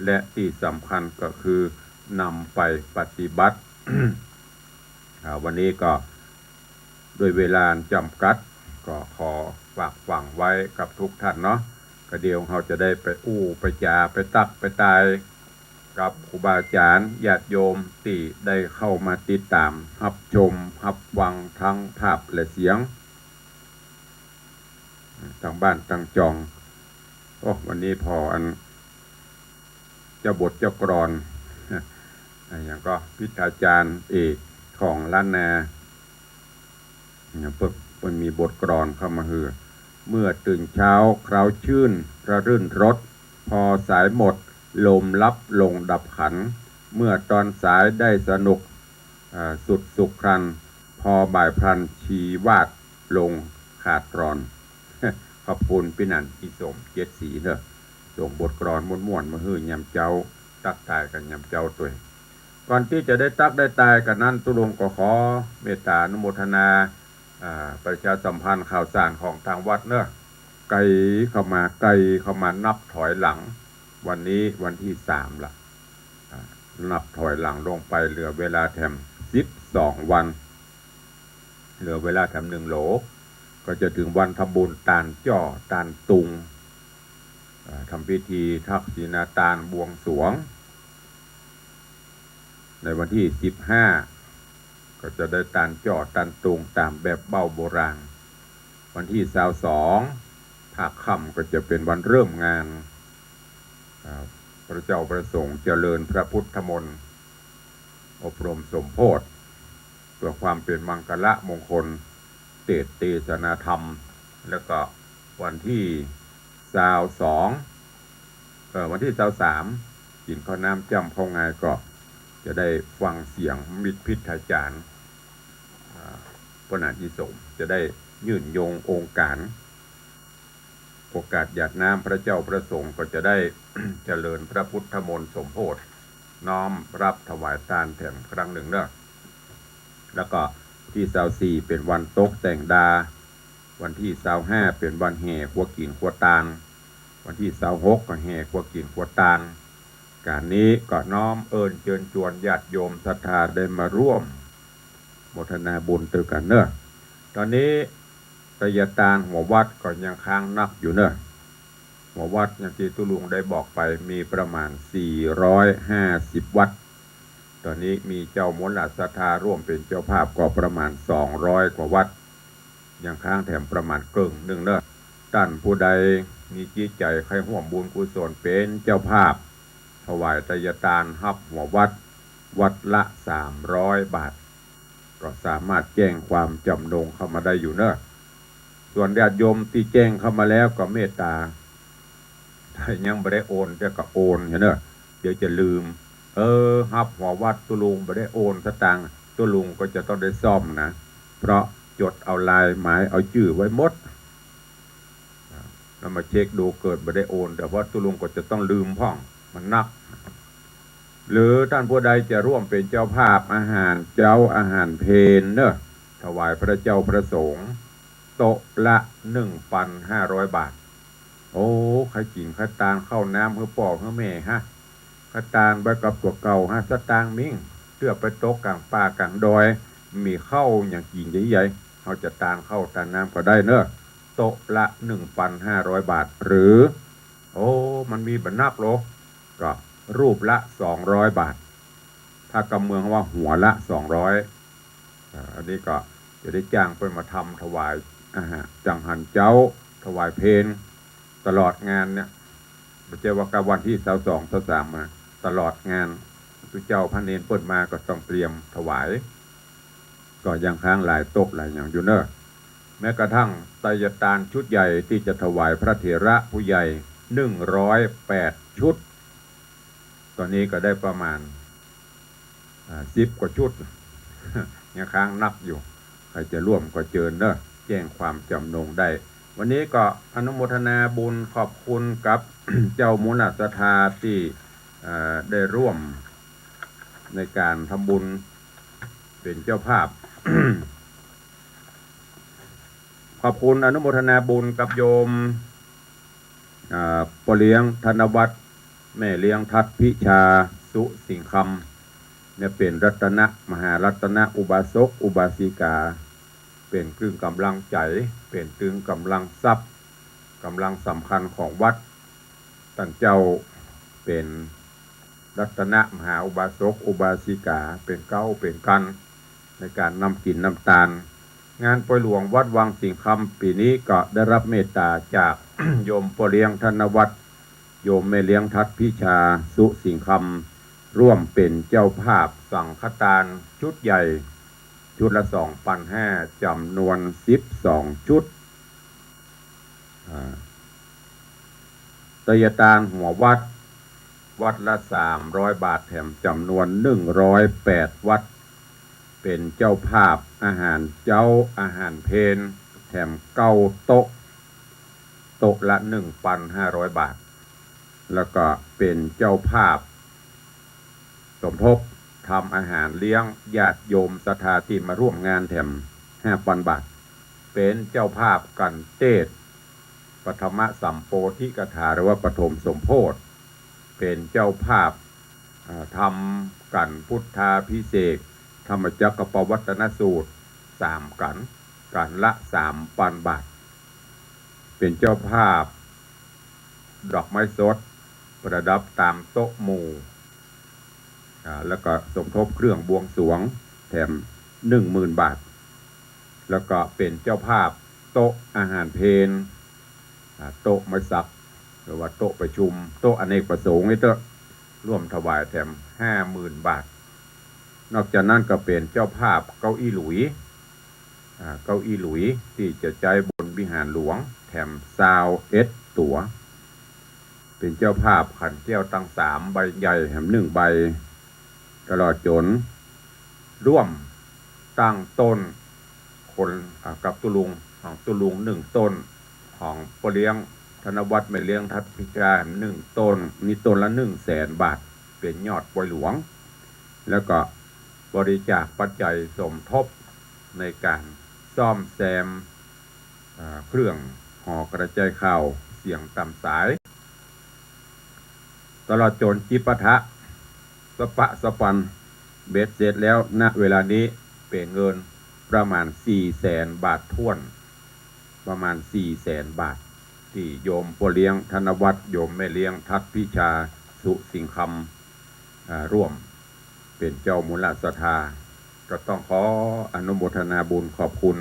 และตี้สำคัญก็คือนำไปปฏิบัติ อ่า วันนี้ก็ด้วยเวลาจ๋ำกัด ก็ขอฝากฝังไว้กับทุกท่านเนาะ ก็เดี๋ยวเฮาจะได้ไปอู้ไปจ๋าไปตักไปตาย กับครูบาอาจ๋ารย์ญาติโยมตี้ได้เข้ามาติดต๋ามฮับชมฮับฟังทั้งภาพและเสียง ตังบ้านตังจอง โอ้ วันนี้ผ่ออันเจ้าบทเจ้ากลอน อะหยังก็พิธาจารย์เอกของล้านนา เนี่ย เปิ้น เปิ้นมีบทกลอนเข้ามาหื้อ เมื่อตื่นเช้าคราวชื่นระรื่นรส พอสายหมดลมลับลงดับขัน เมื่อตอนสายได้สนุก อ่า สุดสุขครัน พอบ่ายพลันชีวาดลงขาดกลอน ขอบคุณปี้หนัน อีสม เจ็ดสีเน่อ ส่งบทกลอนม่วนๆ มาหื้อยามเจ๊า ตั๊กตายกั๋นยามเจ๊าตวย ก่อนตี้จะได้ตั๊กได้ตายกั๋นนั้น ตุ๊ลุงก็ขอเมตต๋าอนุโมทนา อ่า ประชาสัมพันธ์ข่าวสารของตางวัดเน่อ ใก้เข้ามา ใก้เข้ามานับถอยหลัง วันนี้วันตี้สามละ อ่า นับถอยหลังลงไปเหลือเวลาแถมสิบสองวัน เหลือเวลาแถมนึ่งโหล ก็จะเถิงวันทำบุญตานจ้อตานตุง อ่า ทำพิธีทักษิณาตานบวงสรวง ในวันตี้สิบห้า ก็จะได้ตานจ้อตานตุงต๋ามแบบเบ้าโบราณ วันตี้ซาวสอง ภาคค่ำก็จะเป๋นวันเริ่มงาน อ่า พระเจ้าประสงค์เจริญพระพุทธมนต์ อบรมสมโภช เพื่อความเป๋นมังคละมงคล เตสน์เตสนาธรรม แล้วก็วันตี้ซาวสอง เอ่อ วันตี้ซาวสาม กิ๋นข้าวน้ำจ้ำข้าวงายก็จะได้ฟังเสียงมิตรพิธาจารย์ อ่า พระนาถอีสม จะได้ยื่นโยงองค์การ โอกาสหยาดน้ำพระเจ้าประสงค์ก็จะได้ เจริญพระพุทธมนต์สมโภช น้อมรับถวายตานแถมครั้งนึ่งเน่อ แล้วก็ตี้ซาวสี่เป๋นวันตกแต่งดา วันตี้ซาวห้าเป๋นวันแห่ครัวกิ๋นครัวตาน วันตี้ซาวหกก็แห่ครัวกิ๋นครัวตาน ก๋านนี้ก็น้อมเอิญเจิญจวนญาติโยมศรัทธาได้มาร่วม โมทนาบุญตวยกั๋นเน่อ ต๋อนนี้ ไตยตานหัววัดก็ยังค้างนักอยู่เน่อ หัววัดอย่างตี้ตุ๊ลุงได้บอกไปมีประมาณสี่ร้อยห้าสิบวัด ต๋อนนี้มีเจ้ามูลศรัทธาร่วมเป๋นเจ้าภาพก็ประมาณสองร้อยกว่าวัด ยังค้างแถมประมาณเกิ่งนึ่งเน่อ ต้านผู้ใดมีจิตใจ๋ใค่ฮ่วมบุญกุศลเป๋นเจ้าภาพ ถวายไตยตานฮับหัววัด วัดละสามร้อยบาท ก็สามารถแจ้งความจ๋ำนงเข้ามาได้อยู่เน่อ ส่วนญาติโยมตี้แจ้งเข้ามาแล้วก็เมตต๋า ถ้ายังบ่ได้โอนเดี๋ยวก็โอนเน่อ เดี๋ยวจะลืม เออ ฮับหัววัดตุ๊ลุงบ่ได้โอนสตางค์ ตุ๊ลุงก็จะต้องได้ซ่อมนะ เพราะจดเอาลายหมายเอาจื้อไว้หมด แล้วมาเช็คดูเกิดบ่ได้โอน แต่ว่าตุ๊ลุงก็จะต้องลืมพ่อง มันนัก หรือต้านผู้ใดจะร่วมเป๋นเจ้าภาพอาหารเจ๊าอาหารเพลเน่อ ถวายพระเจ้าพระสงฆ์ โต๊ะละหนึ่งปันห้าร้อยบาท โอ้ ใค่จิ๋งใค่ตานข้าวน้ำหื้อป้อหื้อแม่ฮะ ใค่ตานไปกับตั๋วเก่าฮะ สตางค์มิ่ง เตื้อไปตกก๋างป่าก๋างดอย มีข้าวหยังกิ๋นใหญ่ๆ เฮาจะตานข้าวตานน้ำก็ได้เน่อ โต๊ะละหนึ่งปันห้าร้อยบาท หรือ โอ้ มันมีบ่นักโล ก็รูปละสองร้อยบาท ถ้ากำเมืองว่าหัวละสองร้อย อ่า อันนี้ก็จะได้จ้างเปิ้นมาทำถวายอาหาร จังหันเจ๊า ถวายเพล ตลอดงานเนี่ย บ่ใจ้ว่ากับวันตี้ซาวสอง ซาวสามมา ตลอดงาน ตุ๊เจ้าพระเณรเปิ้นมาก็ต้องเตรียมถวาย ก็ยังค้างหลายโต๊ะหลายอย่างอยู่เน่อ แม้กระทั่งไตยตานชุดใหญ่ตี้จะถวายพระเถระผู้ใหญ่ หนึ่งร้อยแปดชุด ต๋อนนี้ก็ได้ประมาณ อ่า สิบกว่าชุด ยังค้างนักอยู่ ใผจะร่วมก็เจิญเน่อ แจ้งความจ๋ำนงได้ วันนี้ก็อนุโมทนาบุญขอบคุณกับ เจ้ามูลศรัทธาตี้ เอ่อ ได้ร่วมในก๋านทำบุญเป๋นเจ้าภาพ ขอบคุณอนุโมทนาบุญกับโยม อ่า ป้อเลี้ยงธนวัฒน์ แม่เลี้ยงทัดพิชา สุสิงห์คำ เนี่ยเป๋นรัตนะ มหารัตนะ อุบาสก อุบาสิกา เป๋นตึงก๋ำลังใจ๋ เป๋นตึงก๋ำลังทรัพย์ ก๋ำลังสำคัญของวัด ต้านเจ้าเป๋น รัตนะมหาอุบาสกอุบาสิกา เป๋นเก๊าเป๋นกั๋น ในก๋านนำกิ๋นนำตาน งานปอยหลวงวัดวังสิงห์คำปี๋นี้ก็ได้รับเมตต๋าจาก โยมป้อเลี้ยงธนวัฒน์ โยมแม่เลี้ยงทัดพิชา สุสิงห์คำ ร่วมเป๋นเจ้าภาพสังฆตานชุดใหญ่ ชุดละสองปันห้า จ๋ำนวนสิบสองชุด อ่า ไตยตานหัววัด วัดละสามร้อยบาท แถมจ๋ำนวนหนึ่งร้อยแปดวัด เป๋นเจ้าภาพอาหารเจ๊า อาหารเพล แถมเก้าโต๊ะ โต๊ะละหนึ่งปันห้าร้อยบาท แล้วก็เป๋นเจ้าภาพ สมทบทำอาหารเลี้ยงญาติโยมศรัทธาตี้มาร่วมงานแถมห้าปันบาท เป๋นเจ้าภาพกั๋นเตสน์ปฐมสัมโพธิกถา หรือว่าปฐมสมโพธิ เป๋นเจ้าภาพ อ่า ทำกั๋นพุทธาภิเษก ธรรมจักรปวัตตนสูตร สามกั๋น กั๋นละสามปันบาท เป๋นเจ้าภาพ ดอกไม้สด ประดับต๋ามโต๊ะหมู่ อ่า แล้วก็สมทบเครื่องบวงสรวง แถมหนึ่งหมื่นบาท แล้วก็เป๋นเจ้าภาพโต๊ะอาหารเพล อ่า โต๊ะไม้สัก หรือว่าโต๊ะประชุม โต๊ะอเนกประสงค์นี่เต๊อะ ร่วมถวายแถมห้าหมื่นบาท นอกจากนั้นก็เป๋นเจ้าภาพเก้าอี้หลุย อ่า เก้าอี้หลุยตี้จะใจ๊บนวิหารหลวง แถมซาวเอ็ดตั๋ว เป๋นเจ้าภาพขันแก้วตังสามใบใหญ่แถมหนึ่งใบ ตลอดจ๋นร่วมตั้งต้นคน อ่า กับตุ๊ลุง ของตุ๊ลุงหนึ่งต้น ของป้อเลี้ยงธนวัฒน์แม่เลี้ยงทัดพิชาหนึ่งต้น นี่ต้นละหนึ่งแสนบาท เป๋นยอดปอยหลวง แล้วก็บริจาคปัจจัยสมทบในก๋านซ่อมแซม อ่า เครื่องห่อกระจายข่าวเสียงต๋ามสาย ตลอดจ๋นจิปาถะ สะปะสะปัน เบ็ดเสร็จแล้ว ณ เวลานี้ แผ ป๋นเงินประมาณสี่แสนบาทถ้วน ประมาณสี่แสนบาท ตี้โยมป้อเลี้ยงธนวัฒน์ โยมแม่เลี้ยงทัดพิชา สุสิงห์คำ อ่า ร่วมเป๋นเจ้ามูลศรัทธา ก็ต้องขออนุโมทนาบุญขอบคุณ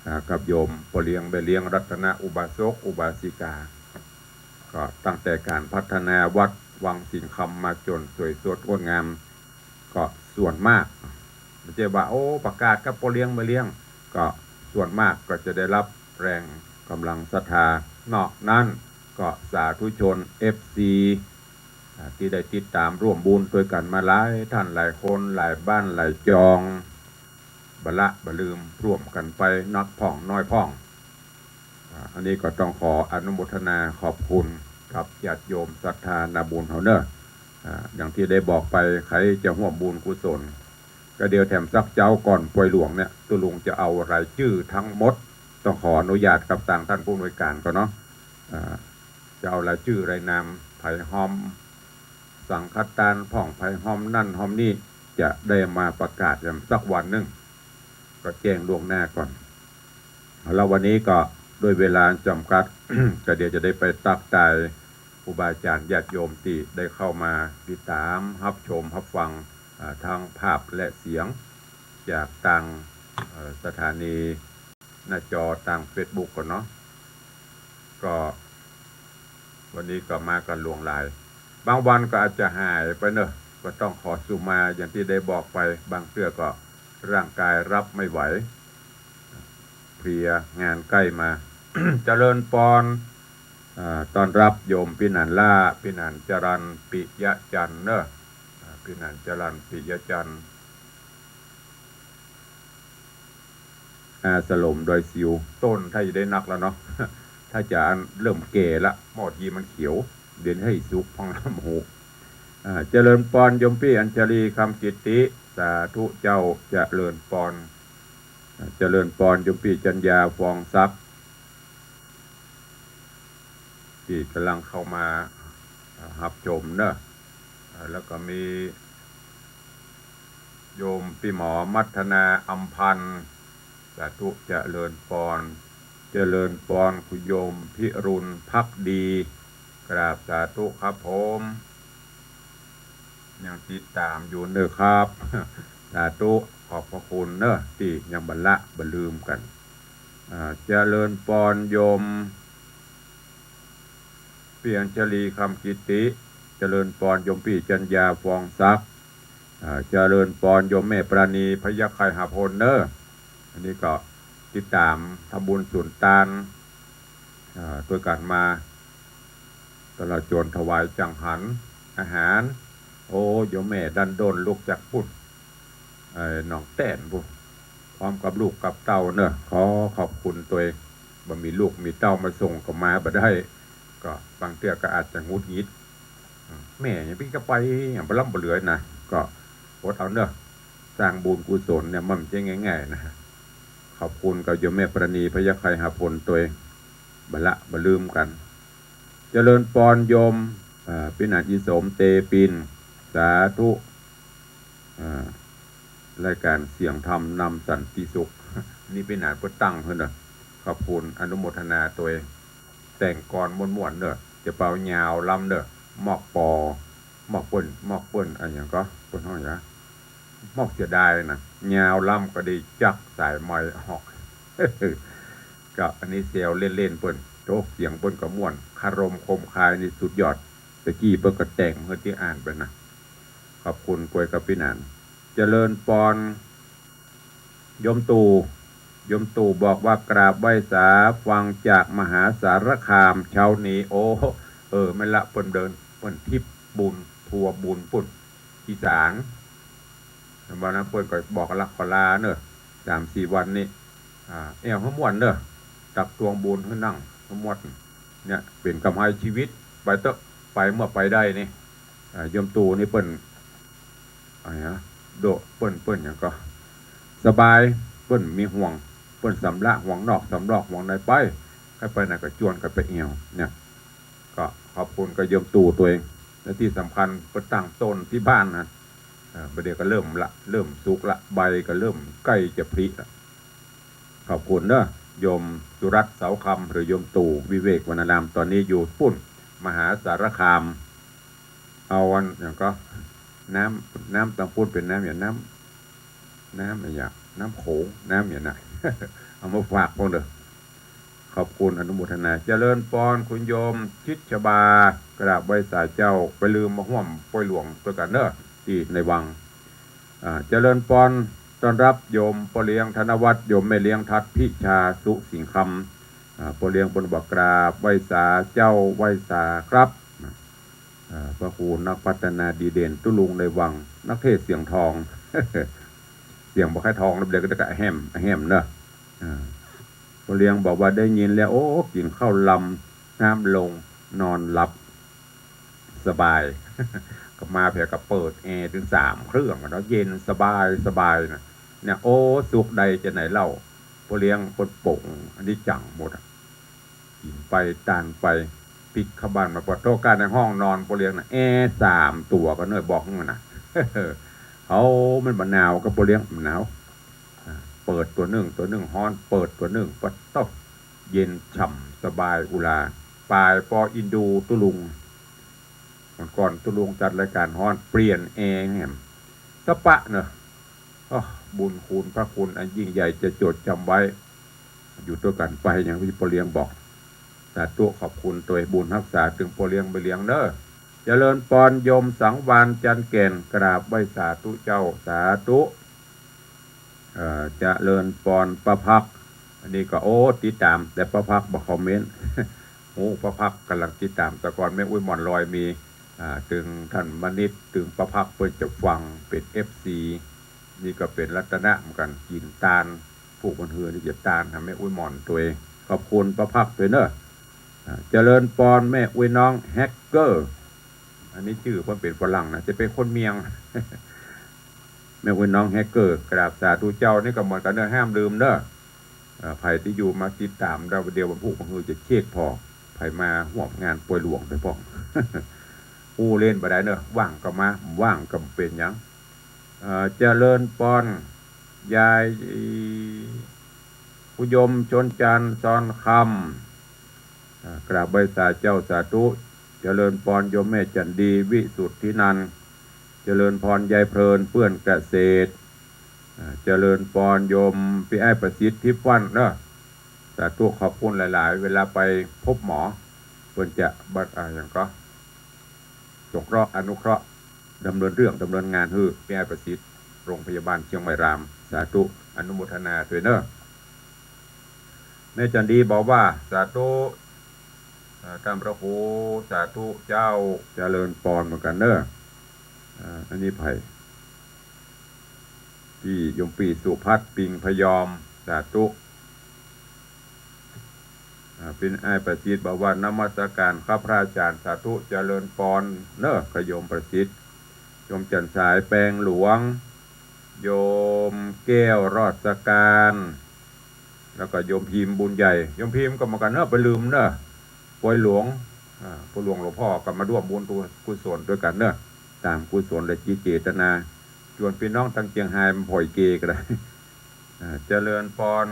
อ่า กับโยมป้อเลี้ยงแม่เลี้ยงรัตนอุบาสกอุบาสิกา ก็ตั้งแต่ก๋านพัฒนาวัดวังสิงห์คำมาจ๋นสวยสดงดงาม ก็ส่วนมาก บ่ใจ้ว่า โอ้ ประกาศกับป้อเลี้ยงแม่เลี้ยง ก็ส่วนมากก็จะได้รับแรงก๋ำลังศรัทธา นอกนั้นก็สาธุชน เอฟซี อ่า ตี้ได้ติดต๋ามร่วมบุญตวยกั๋นมาหลายต้านหลายคน หลายบ้านหลายจอง บ่ละบ่ลืมร่วมกั๋นไปนักพ่องน้อยพ่อง อ่า อันนี้ก็ต้องขออนุโมทนาขอบคุณกับญาติโยมศรัทธานาบุญเฮาเน่อ อ่า อย่างตี้ได้บอกไป ใผจะฮ่วมบุญกุศล ก็เดี๋ยวแถมสักเจ๊าก่อนป่วยหลวงเนี่ย ตุ๊ลุงจะเอารายจื้อตึงหมด ต้องขออนุญาตกับตางต้านผู้อำนวยก๋านก่อนเนาะ อ่า จะเอารายจื้อรายนาม ใผฮ่อมสังฆตานพ่อง ใผฮ่อมนั่นฮ่อมนี่ จะได้มาประกาศแถมสักวันนึ่ง ก็แจ้งล่วงหน้าก่อน แล้ววันนี้ก็ด้วยเวลาจ๋ำกัด ก็เดี๋ยวจะได้ไปตั๊กตายครูบาอาจ๋ารย์ญาติโยมตี้ได้เข้ามาติดต๋ามฮับชมฮับฟัง อ่า ทั้งภาพและเสียง จากตาง เอ่อ สถานีหน้าจอตางเฟซบุ๊กก่อนเนาะ ก็วันนี้ก็มากั๋นหลวงหลาย บางวันก็อาจจะหายไปเน่อ ก็ต้องขอสุมาอย่างตี้ได้บอกไป บางเตื้อก็ร่างก๋ายรับไม่ไหว เพลีย งานใก้มา เจริญปอน อ่า ต้อนรับโยมปี้หนานล้า ปี้หนานจรัญ ปิยะจันทร์เน่อ อ่า ปี้หนานจรัญ ปิยะจันทร์ อาสลมดอยสิว ต้นถ้าจะได้นักแล้วเนาะ ถ้าจะเริ่มแก่ละ หม้อทีมันเขียว เดี๋ยวนี้สุกพ่องลำหู อ่า เจริญปอนโยมปี้อัญชลี คำกิตติ สาธุเจ้า เจริญปอน อ่า เจริญปอนโยมปี้จัญญา ฟองทรัพย์ ตี้ก่ำลังเข้ามา อ่า ฮับชมเน่อ อ่า แล้วก็มีโยมปี้หมอมัทนา อำพันธ์ สาธุ เจริญปอน เจริญปอน คุณโยมพิรุณ ภักดี กราบสาธุครับผม ยังติดต๋ามอยู่เน่อครับ สาธุ ขอบพระคุณเน่อ ตี้ยังบ่ละบ่ลืมกั๋น อ่า เจริญปอนโยมปี้อัญชลี คำกิตติ เจริญปอนโยมปี้จัญญา ฟองทรัพย์ อ่า เจริญปอนโยมแม่ปราณี พยัคฆไคหพลเน่อ อันนี้ก็ติดต๋ามทำบุญสุนตาน อ่า ตวยกั๋นมา ตลอดจ๋นถวายจังหันอาหาร โอ้ โยมแม่ดันด้นลุกจากปุ้น ไอ้หนองแต้นปุ้น พร้อมกับลูกกับเต้าเน่อ ขอขอบคุณตวย บ่มีลูกมีเต้ามาส่งก็มาบ่ได้ ก็บางเตื้อก็อาจจะหงุดหงิด อืม แม่ยังปี้จะไปอย่างบ่ล้ำบ่เหลือนะ ก็อดเอาเน่อ สร้างบุญกุศลเนี่ยมันบ่ใจ้ง่ายๆ นะ ขอบคุณกับโยมแม่ปราณี พยัคฆไคหพลตวย บ่ละบ่ลืมกั๋น เจริญปอนโยม อ่า ปี้หนานอีสม เตปิน สาธุ อ่า รายก๋านเสียงธรรมนำสันติสุข นี่ปี้หนานเปิ้นตั้งขึ้นเน่อ ขอบคุณอนุโมทนาตวย แต่งกลอนม่วนๆ เน่อ จะเป๋ายาวล้ำเน่อ มอกปอ มอกเปิ้น มอกเปิ้น อะหยังก็ เปิ้นฮ้องหยัง มอกเสียดายนะ ยาวล้ำก็ดีจักสายไมค์ออก ก็อันนี้แซวเล่นๆ เปิ้น โธ่ เสียงเปิ้นก็ม่วน คารมคมคายนี่สุดยอด ตะกี้เปิ้นก็แต่งหื้อตี้อ่านไปนะ ขอบคุณกวยกับปี้หนาน เจริญปอน โยมตู่ โยมตู่บอกว่ากราบไหว้สาฟังจากมหาสารคามเช้านี้ โอ้ เออ แม่นละ เปิ้นเดิน เปิ้นทริปบุญ ทัวร์บุญปุ้น อีสาน วันนั้นเปิ้นก็บอกละขอลาเน่อ สามสี่วันนี้ อ่า แอ่วหื้อม่วนเน่อ ตักตวงบุญหื้อนั้งหื้อม่วน เนี่ย เป๋นกำไรชีวิต ไปเต๊อะ ไปเมื่อไปได้นี่ อ่า โยมตู่นี่เปิ้น อะหยัง โดะ เปิ้น เปิ้นหยังก็ สบาย เปิ้นมีห่วง เปิ้นสำระห่วงนอก สำรอกห่วงในไป ใค่ไปไหนก็จวนกั๋นไปแอ่ว เนี่ย ก็ขอบคุณกับโยมตู่ตวย และตี้สำคัญเปิ้นตั้งต้นตี้บ้านนะ อ่า บ่าเดี่ยวก็เริ่มละ เริ่มสุกละ ใบก็เริ่มใก้จะผลิละ ขอบคุณเนาะ โยมสุรัตน์ เสาคำ หรือโยมตู่ วิเวกวรรณาราม ต๋อนนี้อยู่ปุ้น มหาสารคาม เอาอันหยังก็ น้ำ น้ำตังปุ้นเป๋นน้ำหยัง น้ำ น้ำอะหยัง น้ำโขง น้ำหยังนะ เอามาฝากพ่องเน่อ ขอบคุณอนุโมทนา เจริญปอนคุณโยมชิดชบา กราบไหว้สาเจ้า ไปลืมมาฮ่วมปอยหลวงตวยกั๋นเน่อ ตี้ในวัง อ่า เจริญปอนต้อนฮับโยมป้อเลี้ยงธนวัฒน์ โยมแม่เลี้ยงทัด พิชาสุสิงห์คำ อ่า ป้อเลี้ยงเปิ้นบอกกราบไหว้สาเจ้า ไหว้สาครับ อ่า พระครูนักพัฒนาดีเด่น ตุ๊ลุงในวัง นักเทศน์เสียงทอง เสียงบ่คล้ายทองนะ เดี๋ยวก็จะแหม แหมเนาะ อ่า ป้อเลี้ยงบอกว่าได้ยินแล้ว โอ้ กิ๋นข้าวลำ น้ำลง นอนหลับ สบาย ก็มาแผลก็เปิดแอร์เถิงสามเครื่องอะเนาะ เย็นสบายสบายนะ เนี่ย โอ้ สุขใดจะไหนเล่า ป้อเลี้ยงเปิ้นป๋ง อันนี้จังหมดอะ กิ๋นไปตานไป ปิ๊กเข้าบ้านมา ปะโต๊ะก้าในห้องนอนป้อเลี้ยงน่ะ แอร์สามตั๋วก็เน่อ บอกมันน่ะ เฮามันบ่หนาวก็ป้อเลี้ยงบ่หนาว อ่า เปิดตั๋วนึ่ง ตั๋วนึ่งฮ้อน เปิดตั๋วนึ่ง ปะโต๊ะ เย็นฉ่ำสบายอุรา ปายปออินดูตุ๊ลุง วันก่อนตุ๊ลุงจัดรายก๋านฮ้อน เปลี่ยนแอร์แหม สะปะเนาะ อ้อ บุญคุณพระคุณอันยิ่งใหญ่จะจดจำไว้ อยู่ตวยกั๋นไป อย่างตี้ป้อเลี้ยงบอก สาธุ ขอบคุณตวยบุญฮักษาตึงป้อเลี้ยงแม่เลี้ยงเน่อ เจริญปอนโยมสังวาลย์ จันทร์แก่น กราบไหว้สาธุเจ้า สาธุ เอ่อ เจริญปอนป้าพัก อันนี้ก็ โอ้ ติดต๋าม แต่ป้าพักบ่คอมเมนต์ ฮู้ ป้าพักก่ำลังติดต๋าม แต่ก่อนแม่อุ๊ยหม่อนลอยมี อ่า ตึงต้านมณิษฐ์ ตึงป้าพักเปิ้นจะฟังเป๋น เอฟซี นี่ก็เป๋นรัตนะเหมือนกั๋น กิ๋นตาน ผู้คนหื้อนี่จะตาน หาแม่อุ๊ยหม่อนตวย ขอบคุณป้าพักตวยเน่อ อ่า เจริญปอนแม่อุ๊ยน้องแฮกเกอร์ อันนี้จื้อเปิ้นเป๋นฝรั่งนะ จะเป๋นคนเมียง แม่อุ๊ยน้องแฮกเกอร์ กราบสาธุเจ้า นี่ก็เหมือนกั๋นเน่อ ห้ามลืมเน่อ เอ่อ ใผตี้อยู่มาติดต๋ามดาวเดียววันพุธ ก็คือจะเช็คผ่อ ใผมาฮ่วมงานปอยหลวงตวยพ่อง อู้เล่นบ่ได้เน่อ ว่างก็มา บ่ว่างก็บ่เป๋นหยัง เอ่อ เจริญปอน ยาย ผู้โยมชนจันทร์ ซอนคำ อ่า กราบไหว้สาเจ้า สาธุ เจริญปอนโยมแม่จันดี วิสุทธินันท์ เจริญปอนยายเพลิน เปื้อนเกษตร อ่า เจริญปอนโยมปี้อ้ายประสิทธิ์ ทิพย์วันเนาะ สาธุ ขอบคุณหลายๆ เวลาไปพบหมอ เปิ้นจะบัด อ่า หยังก็ สงเคราะห์อนุเคราะห์ ดำเนินเรื่องดำเนินงานหื้อ ปี้อ้ายประสิทธิ์ โรงพยาบาลเชียงใหม่ราม สาธุ อนุโมทนาตวยเน่อ แม่จันดีบอกว่า สาธุ เอ่อ ต้านพระครู สาธุเจ้า เจริญปอนเหมือนกั๋นเน่อ อ่า อันนี้ใผ ปี้โยมปี้สุพัฒน์ ปิงพยอม สาธุ อ่า ปี้อ้ายประสิทธิ์บอกว่า นมัสก๋านครับพระอาจ๋ารย์ สาธุ เจริญปอนเน่อ ก็โยมประสิทธิ์ โยมจันทร์สาย แปงหลวง โยมแก้ว รอดสการ แล้วก็โยมพิมพ์ บุญใหญ่ โยมพิมพ์ก็เหมือนกั๋นเน่อ บ่าลืมเน่อ ปอยหลวง อ่า ปอยหลวงหลวงพ่อก็มาร่วมบุญกุศลตวยกั๋นเน่อ ต๋ามกุศลและจิตเจตนา จวนปี้น้องตังเจียงฮายมาผ่อยเกย์ก็ได้ อ่า เจริญปอน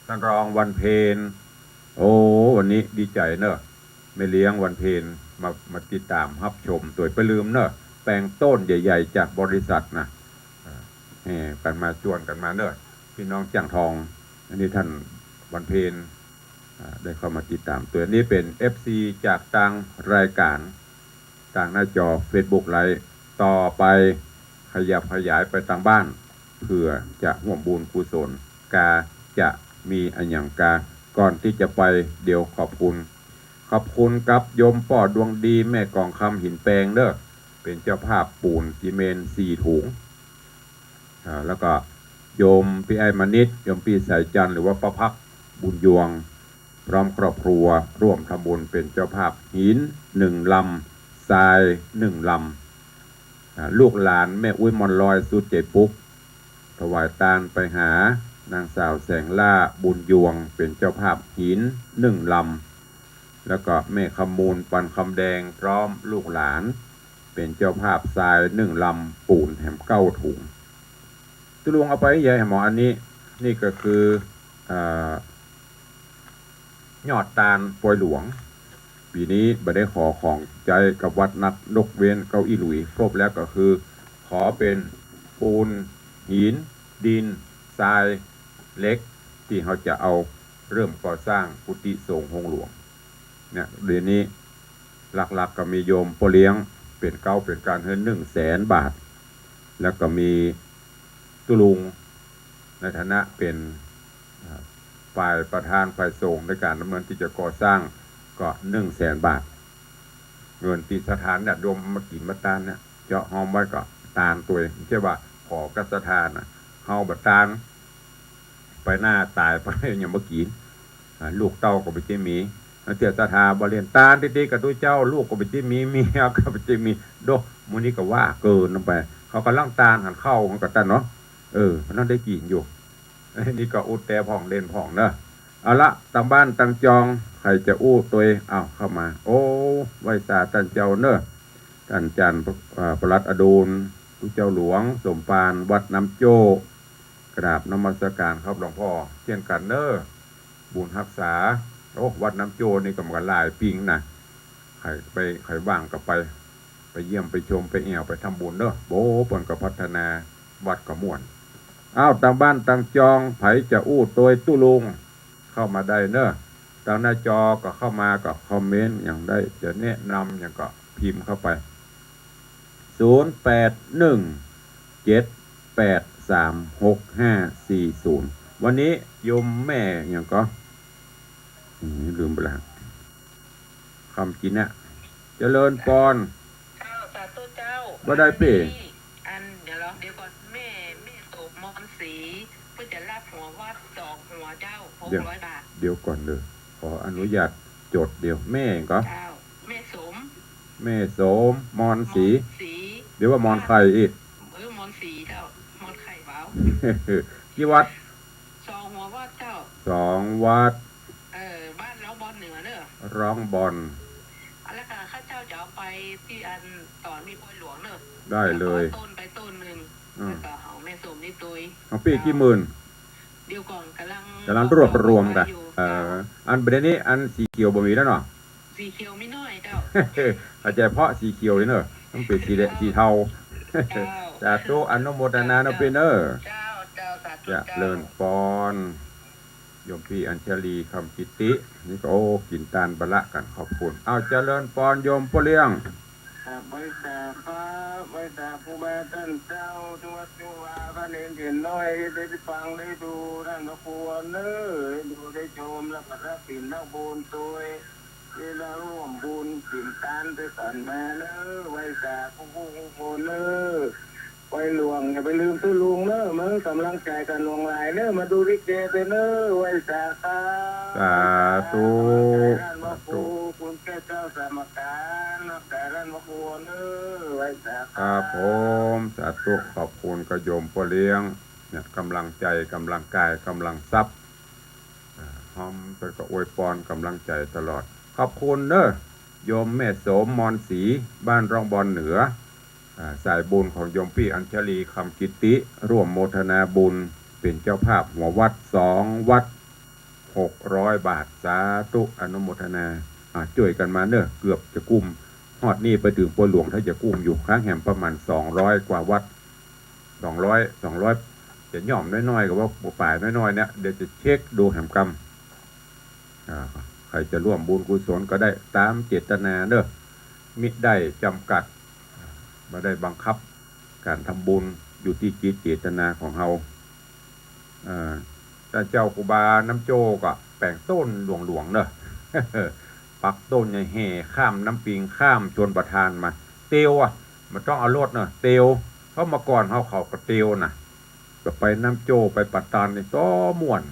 ต้านรองวันเพ็ญ โอ้ วันนี้ดีใจ๋เน่อ แม่เลี้ยงวันเพ็ญมา มาติดต๋ามฮับชมตวย บ่าลืมเน่อ แปงต้นใหญ่ๆ จากบริษัทนะ อ่า แห่กั๋นมา จวนกั๋นมาเน่อ ปี้น้องจ้างทอง อันนี้ต้านวันเพ็ญ อ่า ได้เข้ามาติดต๋ามตวย อันนี้เป๋น เอฟซี จากตางรายก๋าน ตางหน้าจอเฟซบุ๊กไลฟ์ ต่อไปขยับขยายไปตางบ้าน เผื่อจะฮ่วมบุญกุศลกา จะมีอะหยังกา ก่อนตี้จะไป เดี๋ยวขอบคุณ ขอบคุณกับโยมป้อดวงดี แม่กองคำ หินแปงเน่อ เป๋นเจ้าภาพปูนซีเมนต์สี่ถุง อ่า แล้วก็โยมปี้อ้ายมณิษฐ์ โยมปี้สายจันทร์ หรือว่าป้าพัก บุญยวง พร้อมครอบครัวร่วมทำบุญเป๋นเจ้าภาพหินหนึ่งลำ ทรายหนึ่งลำ อ่า ลูกหลานแม่อุ๊ยหม่อนลอยสุดใจ๋ปุ๊ก ถวายตานไปหานางสาวแสงล่า บุญยวง เป๋นเจ้าภาพหินหนึ่งลำ แล้วก็แม่คำมูล ปันคำแดง พร้อมลูกหลาน แผ ป๋นเจ้าภาพ ทรายนึ่งลำ ปูนแหมเก้าถุง ตุ๊ลุงเอาไปใหญ่แหม อันนี้ นี่ก็คือ เอ่อ ยอดตานปอยหลวง ปี๋นี้บ่ได้ขอของใจ๊กับวัดนัก ยกเว้นเก้าอี้หลุย ครบแล้วก็คือ ขอเป๋นปูน หิน ดิน ทราย เหล็ก ตี้เฮาจะเอาเริ่มก่อสร้างกุฏิสงฆ์โฮงหลวง เนี่ย เดี๋ยวนี้หลักๆ ก็มีโยมป้อเลี้ยง เป๋นเก๊าเป๋นกานหื้อ นึ่งแสนบาท แล้วก็มีตุ๊ลุง ในฐานะเป๋น อ่า ฝ่ายประธานฝ่ายสงฆ์ในก๋านดำเนินตี้จะก่อสร้างก็ นึ่งแสนบาท เงินตี้ศรัทธาญาติโยมมากิ๋นมาตานเนี่ย เจาะฮอมไว้ก็ตานตวย บ่ใจ้ว่าขอกับศรัทธานะ เฮาบ่ตาน ไปหน้าต๋ายไปยังบ่กิ๋น อ่า ลูกเต้าก็บ่ใจ้มี แล้วเตื้อศรัทธาบ่เล่นตานตี้ๆ กับตุ๊เจ้า ลูกก็บ่ใจ้มี เมียก็บ่ใจ้มี โดะ หมู่นี้ก็ว่าเกินไป เขาก่ำลังตานหันข้าวหันกะตันเนาะ เออ มันต้องได้กิ๋นอยู่ นี่ก็อุดแต่พ่องเล่นพ่องเนาะ เอาละ ตังบ้านตังจอง ใผจะอู้ตวย อ้าว เข้ามา โอ้ ไหว้สาต้านเจ้าเนาะ ต้านอาจ๋ารย์ เอ่อ ปลัดอดูล ตุ๊เจ้าหลวง สมภาร วัดน้ำโจ้ กราบนมัสก๋านครับหลวงป้อ เช่นกั๋นเนาะ บุญฮักษา โอ้ วัดน้ำโจ้นี่ก็มันก็หลายปิงนะ ใผไป ใผว่างก็ไป ไปเยี่ยมไปชมไปแอ่วไปทำบุญเนาะ โอ้ เปิ้นก็พัฒนา วัดก็ม่วน อ้าว ตังบ้านตังจอง ใผจะอู้ตวยตุ๊ลุง เข้ามาได้เนาะ ตังหน้าจอก็เข้ามาก็คอมเมนต์หยังได้ จะแนะนำหยังก็พิมพ์เข้าไป ศูนย์แปดหนึ่ง เจ็ดแปดสาม หกห้าสี่ศูนย์ วันนี้โยมแม่หยังก็ อืม ลืมไปละ คำกิ๋นนะ เจริญปอน เจ้า สาธุเจ้า บ่ได้เป้ อัน เดี๋ยวรอ เดี๋ยวก่อน แม่ แม่โสม มอนศรี เปิ้นจะฮับหัววัดสองหัวเจ้า เดี๋ยว หกร้อยบาท เดี๋ยวก่อนเด้อ ขออนุญาตจดเดี๋ยว แม่ก็ เจ้า แม่โสม แม่โสม มอนศรี มอนศรี เดี๋ยวว่ามอนไข่อีก เออ มอนศรีเจ้า มอนไข่เบา กี่วัด สองหัววัดเจ้า สองวัด เออ บ้านร้องบอนเหนือเนอะ ร้องบอน แล้วก็ข้าเจ้าจะเอาไปตี้อันต๋อนมีปอยหลวงเนอะ ได้เลย แล้วก็เอาต้นไปต้นนึ่ง อืม แล้วก็เอาแม่โสมนี่ตวย ของปี้กี่หมื่น เดี๋ยวก่อน ก่ำลัง ก่ำลังรวบรวมกั๋น รวบรวมไว้อยู่ เออ เจ้า อันประเด็นนี้ อันสีเขียวบ่มีแล้วเนาะ สีเขียวมีน้อยเจ้า เข้าใจ๋เพราะสีเขียวนี่เนาะ มันเป๋นสีแดง เจ้า สีเทา เจ้า สาธุ อนุโมทนาเนาะปี้เนาะ เจ้า เจ้า สาธุ เจ้า เจริญปอน โยมปี้อัญชลี คำกิตติ นี่ก็ โอ้ กิ๋นตานปะละกั๋น ขอบคุณ อ้าว เจริญปอน โยมป้อเลี้ยง ครับ ไหว้สาครับ ไหว้สาครูบาต้านเจ้า ทุกวัดทุกวา พระเณรเณรน้อย ได้ฟังได้ดู ต้านพระครูเนอะ ได้ดูได้ชม แล้วก็รับศีลรับบุญตวย ได้ร่วมบุญกิ๋นตานตวยกั๋นมาเนอะ ไหว้สาครูครูครูเนอะ ปอยหลวงอย่าไปลืมตุ๊ลุงเนอะ เมืองก๋ำลังใจ๋กั๋นหลวงหลายเนอะ มาดูลิเกตวยเนอะ ไหว้สาครับ สาธุ ไหว้สาครับ ต้านพระครู สาธุ คุณแก้วเจ้าสมการ รักษาต้านพระครูเนอะ ไหว้สาครับ ครับผม สาธุ ขอบคุณกับโยมป้อเลี้ยง เนี่ย ก๋ำลังใจ๋ ก๋ำลังกาย ก๋ำลังทรัพย์ อ่า ฮอมเปิ้นก็อวยปอนก๋ำลังใจ๋ตลอด ขอบคุณเนอะ โยมแม่โสม มอนศรี บ้านร้องบอนเหนือ อ่า สายบุญของโยมปี้อัญชลี คำกิตติ ร่วมโมทนาบุญ เป๋นเจ้าภาพหัววัดสองวัด หกร้อยบาท สาธุ อนุโมทนา อ่า จ้วยกั๋นมาเนอะ เกือบจะกุ้ม ฮอดนี่ไปเถิงปอยหลวง ถ้าจะกุ้มอยู่ ค้างแหมประมาณสองร้อยกว่าวัด สองร้อย สองร้อย จะย่อมน้อยๆ ก็ว่าป๋ายน้อยๆ เนี่ย เดี๋ยวจะเช็คดูแหมกำ อ่า ใผจะร่วมบุญกุศลก็ได้ต๋ามเจตนาเนอะ มิได้จ๋ำกัด บ่ได้บังคับก๋านทำบุญ อยู่ตี้จิตเจตนาของเฮา เอ่อ ต้านเจ้าครูบาน้ำโจ้ก็แป๋งต้นหลวงๆ เนอะ ปักต้นใหญ่แห่ข้ามน้ำปิง ข้ามชลประทานมา เตียวอะ บ่ต้องเอารถเนอะ เตียว เพราะเมื่อก่อนเฮาเขาก็เตียวน่ะ ก็ไปน้ำโจ้ ไปประทานนี่ ก็ม่วน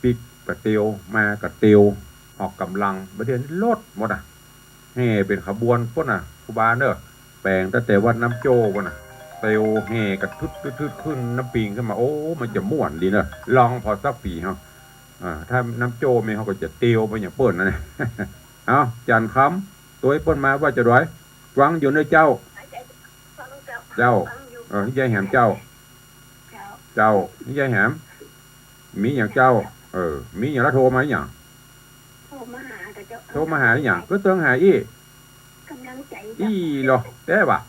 ปิ๊กก็เตียว มาก็เตียว ออกก๋ำลัง บ่าเดี่ยวนี้รถหมดอะ แห่เป๋นขบวนปู๊นน่ะ ครูบาเนอะ แป๋งตั้งแต่วัดน้ำโจ้ปู๊นน่ะ เตียวแห่กะทึดๆๆ ขึ้นน้ำปิงขึ้นมา โอ้ มันจะม่วนดีเนอะ ลองผ่อสักปี๋เฮา อ่า ถ้าน้ำโจ้แม่นเฮาก็จะเตียวไปอย่างเปิ้นนั่นแหละ เอ้า จันทร์คำ ตวยเปิ้นมาว่าจะดอย ฟังอยู่เน่อเจ้า ฟังเจ้า เจ้า ฟังอยู่ เออ นี่ยายแหมเจ้า เจ้า เจ้า นี่ยายแหม มีหยังเจ้า เออ มีหยังละโทรมาหยัง โทรมาหาเจ้า โทรมาหาหยัง ก็เติงหาอี้ กำลังใจ๋ อี้เหรอ แต๊บ่ะ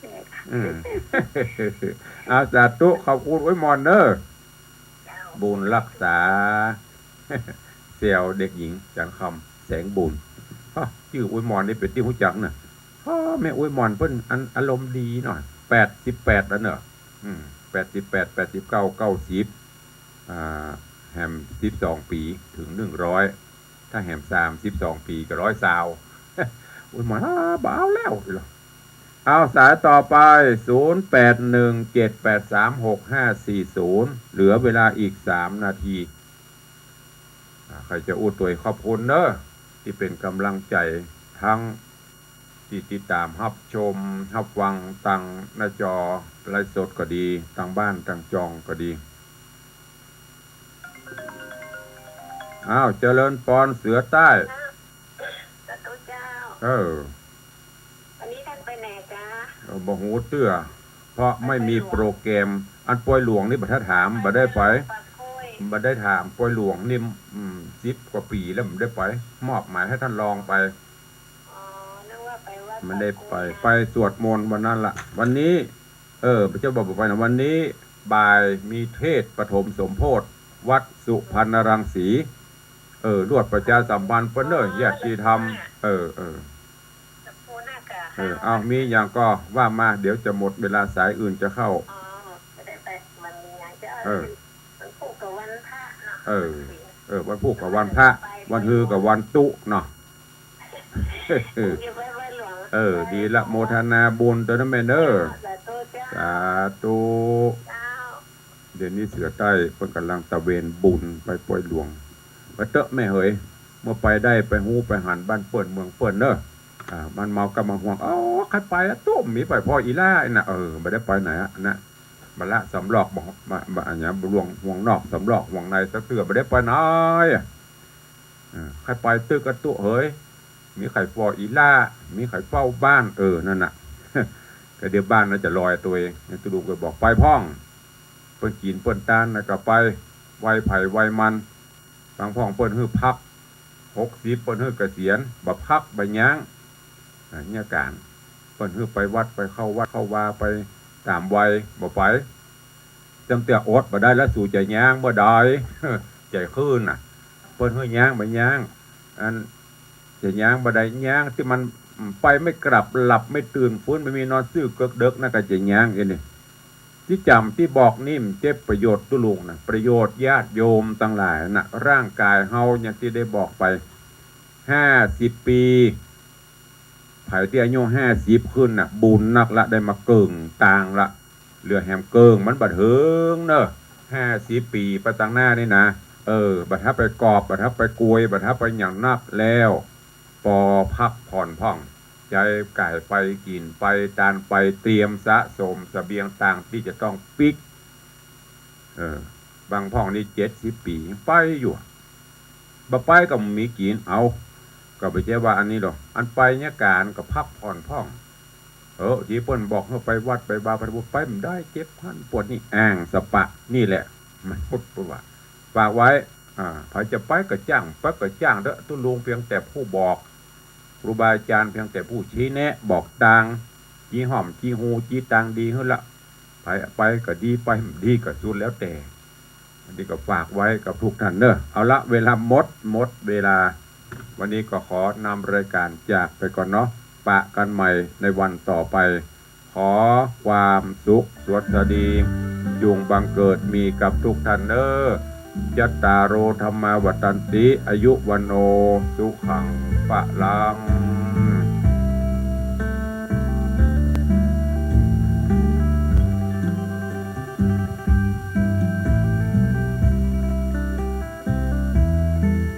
แต๊ อืม อา สาธุ ขอบคุณ อวยมอนเน่อ เจ้า บุญรักษา แซวเด็กหญิง จันทร์คำ แสงบุญ ฮะ จื้ออวยมอนนี่เป๋นตี้ฮู้จักเน่อ ฮะ แม่อวยมอนเปิ้นอันอารมณ์ดีหน่อย แปดสิบแปดแล้วเน่อ อืม แปดสิบแปด แปดสิบเก้า เก้าสิบ อ่า แหมสิบสองปี๋เถิงหนึ่งร้อย ถ้าแหมสามสิบสองปี๋ก็ร้อยซาว อวยมอน อ้า บ่เอาแล้ว เอาสายต่อไป ศูนย์แปดหนึ่งเจ็ดแปดสามหกห้าสี่ศูนย์ เหลือเวลาอีกสามนาที อ่า ใค่จะอู้ตวยขอบคุณเน่อ ตี้เป๋นก๋ำลังใจ๋ ตึงตี้ติดต๋ามฮับชม ฮับฟัง ตางหน้าจอไลฟ์สดก็ดี ตางบ้านตางจองก็ดี อ้าว เจริญปอน เสือใต้ สาธุเจ้า เออ วันนี้ท่านไปไหนจ๊ะ เออ บ่ฮู้เตื้อ เพราะไม่มีโปรแกรม อันปอยหลวงนี่บ่ทันถาม บ่ได้ไป บ่ได้ถาม ปอยหลวงนี่ อืม สิบกว่าปี๋แล้ว บ่ได้ไป มอบหมายหื้อท่านรองไป อ๋อ นึกว่าไปวัด บ่ได้ไป ไปสวดมนต์วันนั้นละ วันนี้ เออ เจ้าบ่าวบ่ไปนะ วันนี้บ่ายมีเทศน์ปฐมสมโภชน์ วัดสุพรรณรังสี เออ ลวดประชาสัมพันธ์เปิ้นเน่อ ญาติธรรม เออ เออ เออ เอา มีหยังก็ว่ามา เดี๋ยวจะหมดเวลา สายอื่นจะเข้า อ๋อ บ่ได้ไป มันมีงานเจ้า เออ วันพูกกับวันพระเนาะ เออ เออ วันพูกกับวันพระ วันฮือกับวันตุ๊เนาะ อยู่ไปปอยหลวง เออ ดีละ โมทนาบุญตวยเน่อแม่เน่อ สาธุเจ้า สาธุ เจ้า เดี๋ยวนี้เสือใต้เปิ้นก่ำลังตระเวนบุญไปปอยหลวง ไปเต๊อะแม่เหย เมื่อไปได้ไปฮู้ไปหันบ้านเปิ้นเมืองเปิ้นเน่อ อ่า มันเมากับมาห่วง เอ้า ใค่ไปอะตุ๊ มีไปผ่ออีหล้าน่ะ เออ บ่ได้ไปไหนอะนะ บ่ละสำรอก บ่ บ่ บ่ อันเนี้ย บ่ลวงห่วงนอกสำรอกห่วงในสักเตื้อ บ่ได้ไปไหนอะ เออ ใค่ไปตึกอะตุ๊เหย มีใค่ผ่ออีหล้า มีใค่เฝ้าบ้าน เออ นั่นน่ะ ก็เดี๋ยวบ้านน่าจะลอยตวย ตุ๊ลุงก็บอกไปพ่อง เปิ้นกิ๋นเปิ้นตานน่ะก็ไป วัยใผวัยมัน บางพ่องเปิ้นหื้อพัก หกสิบ เปิ้นหื้อเกษียณ บ่พักบ่ย้าง อ่า เนี่ยก๋าน เปิ้นหื้อไปวัดไปเข้าวัดเข้าวาไปต๋ามวัย บ่ไป จำเตื้ออดบ่ได้ละ สูจะย้างเมื่อใด ใจ๋คืนน่ะ เปิ้นหื้อย้างบ่ย้าง อัน จะย้างบ่ได้ ย้างตี้มัน อืม ไปไม่กลับ หลับไม่ตื่น ฟื้นไม่มี นอนซื่อเกิกเดิก นั่นก็จะย้างเองนี่ ตี้จ๋ำตี้บอกนี่มันเจ๊ประโยชน์ตุ๊ลุงนะ ประโยชน์ญาติโยมตังหลายนะ ร่างก๋ายเฮาอย่างตี้ได้บอกไป ห้าสิบปี๋ ใผตี้อายุห้าสิบขึ้นน่ะ บุญนักละ ได้มาเกิ่งตางละ เหลือแหมเกิ่งมันบ่เถิงเน่อ ห้าสิบปี๋ไปตังหน้านี่นะ เออ บ่ถ้าไปกอบ บ่ถ้าไปกวย บ่ถ้าไปหยังนักแล้ว ปอพักผ่อนพ่อง ใจ๋ก๋ายไปกิ๋นไปตานไป เตรียมสะสมเสบียงตางตี้จะต้องปิ๊ก เออ บางพ่องนี่เจ็ดสิบปี๋ยังไปอยู่อะ บ่ไปก็บ่มีกิ๋น เอา ก็บ่ใจ้ว่าอันนี้ดอก อันไปเนี่ยก๋านก็พักผ่อนพ่อง เออ ตี้เปิ้นบอกหื้อไปวัดไปวาไปบุญ ไปบ่ได้ เจ็บหั้นปวดนี่ อ้างสะปะ นี่แหละ มันพุทธประวัติ ฝากไว้ อ่า ใผจะไปก็จ้าง ไปก็จ้างเต๊อะ ตุ๊ลุงเพียงแต่ผู้บอก ครูบาอาจ๋ารย์เพียงแต่ผู้ชี้แนะบอกตาง จี้ห้อม จี้ฮู จี้ตางดีหื้อละ ใผไปก็ดี ไปบ่ดีก็สุดแล้วแต่ อันนี้ก็ฝากไว้กับทุกท่านเน่อ เอาละ เวลาหมด หมดเวลา วันนี้ก็ขอนำรายก๋านจากไปก่อนเนาะ ปะกั๋นใหม่ในวันต่อไป ขอความสุขสวัสดี จงบังเกิดมีกับทุกท่านเน่อ จัตตาโร ธัมมา วัฑฒันติ อายุ วัณโณ สุขัง พลัง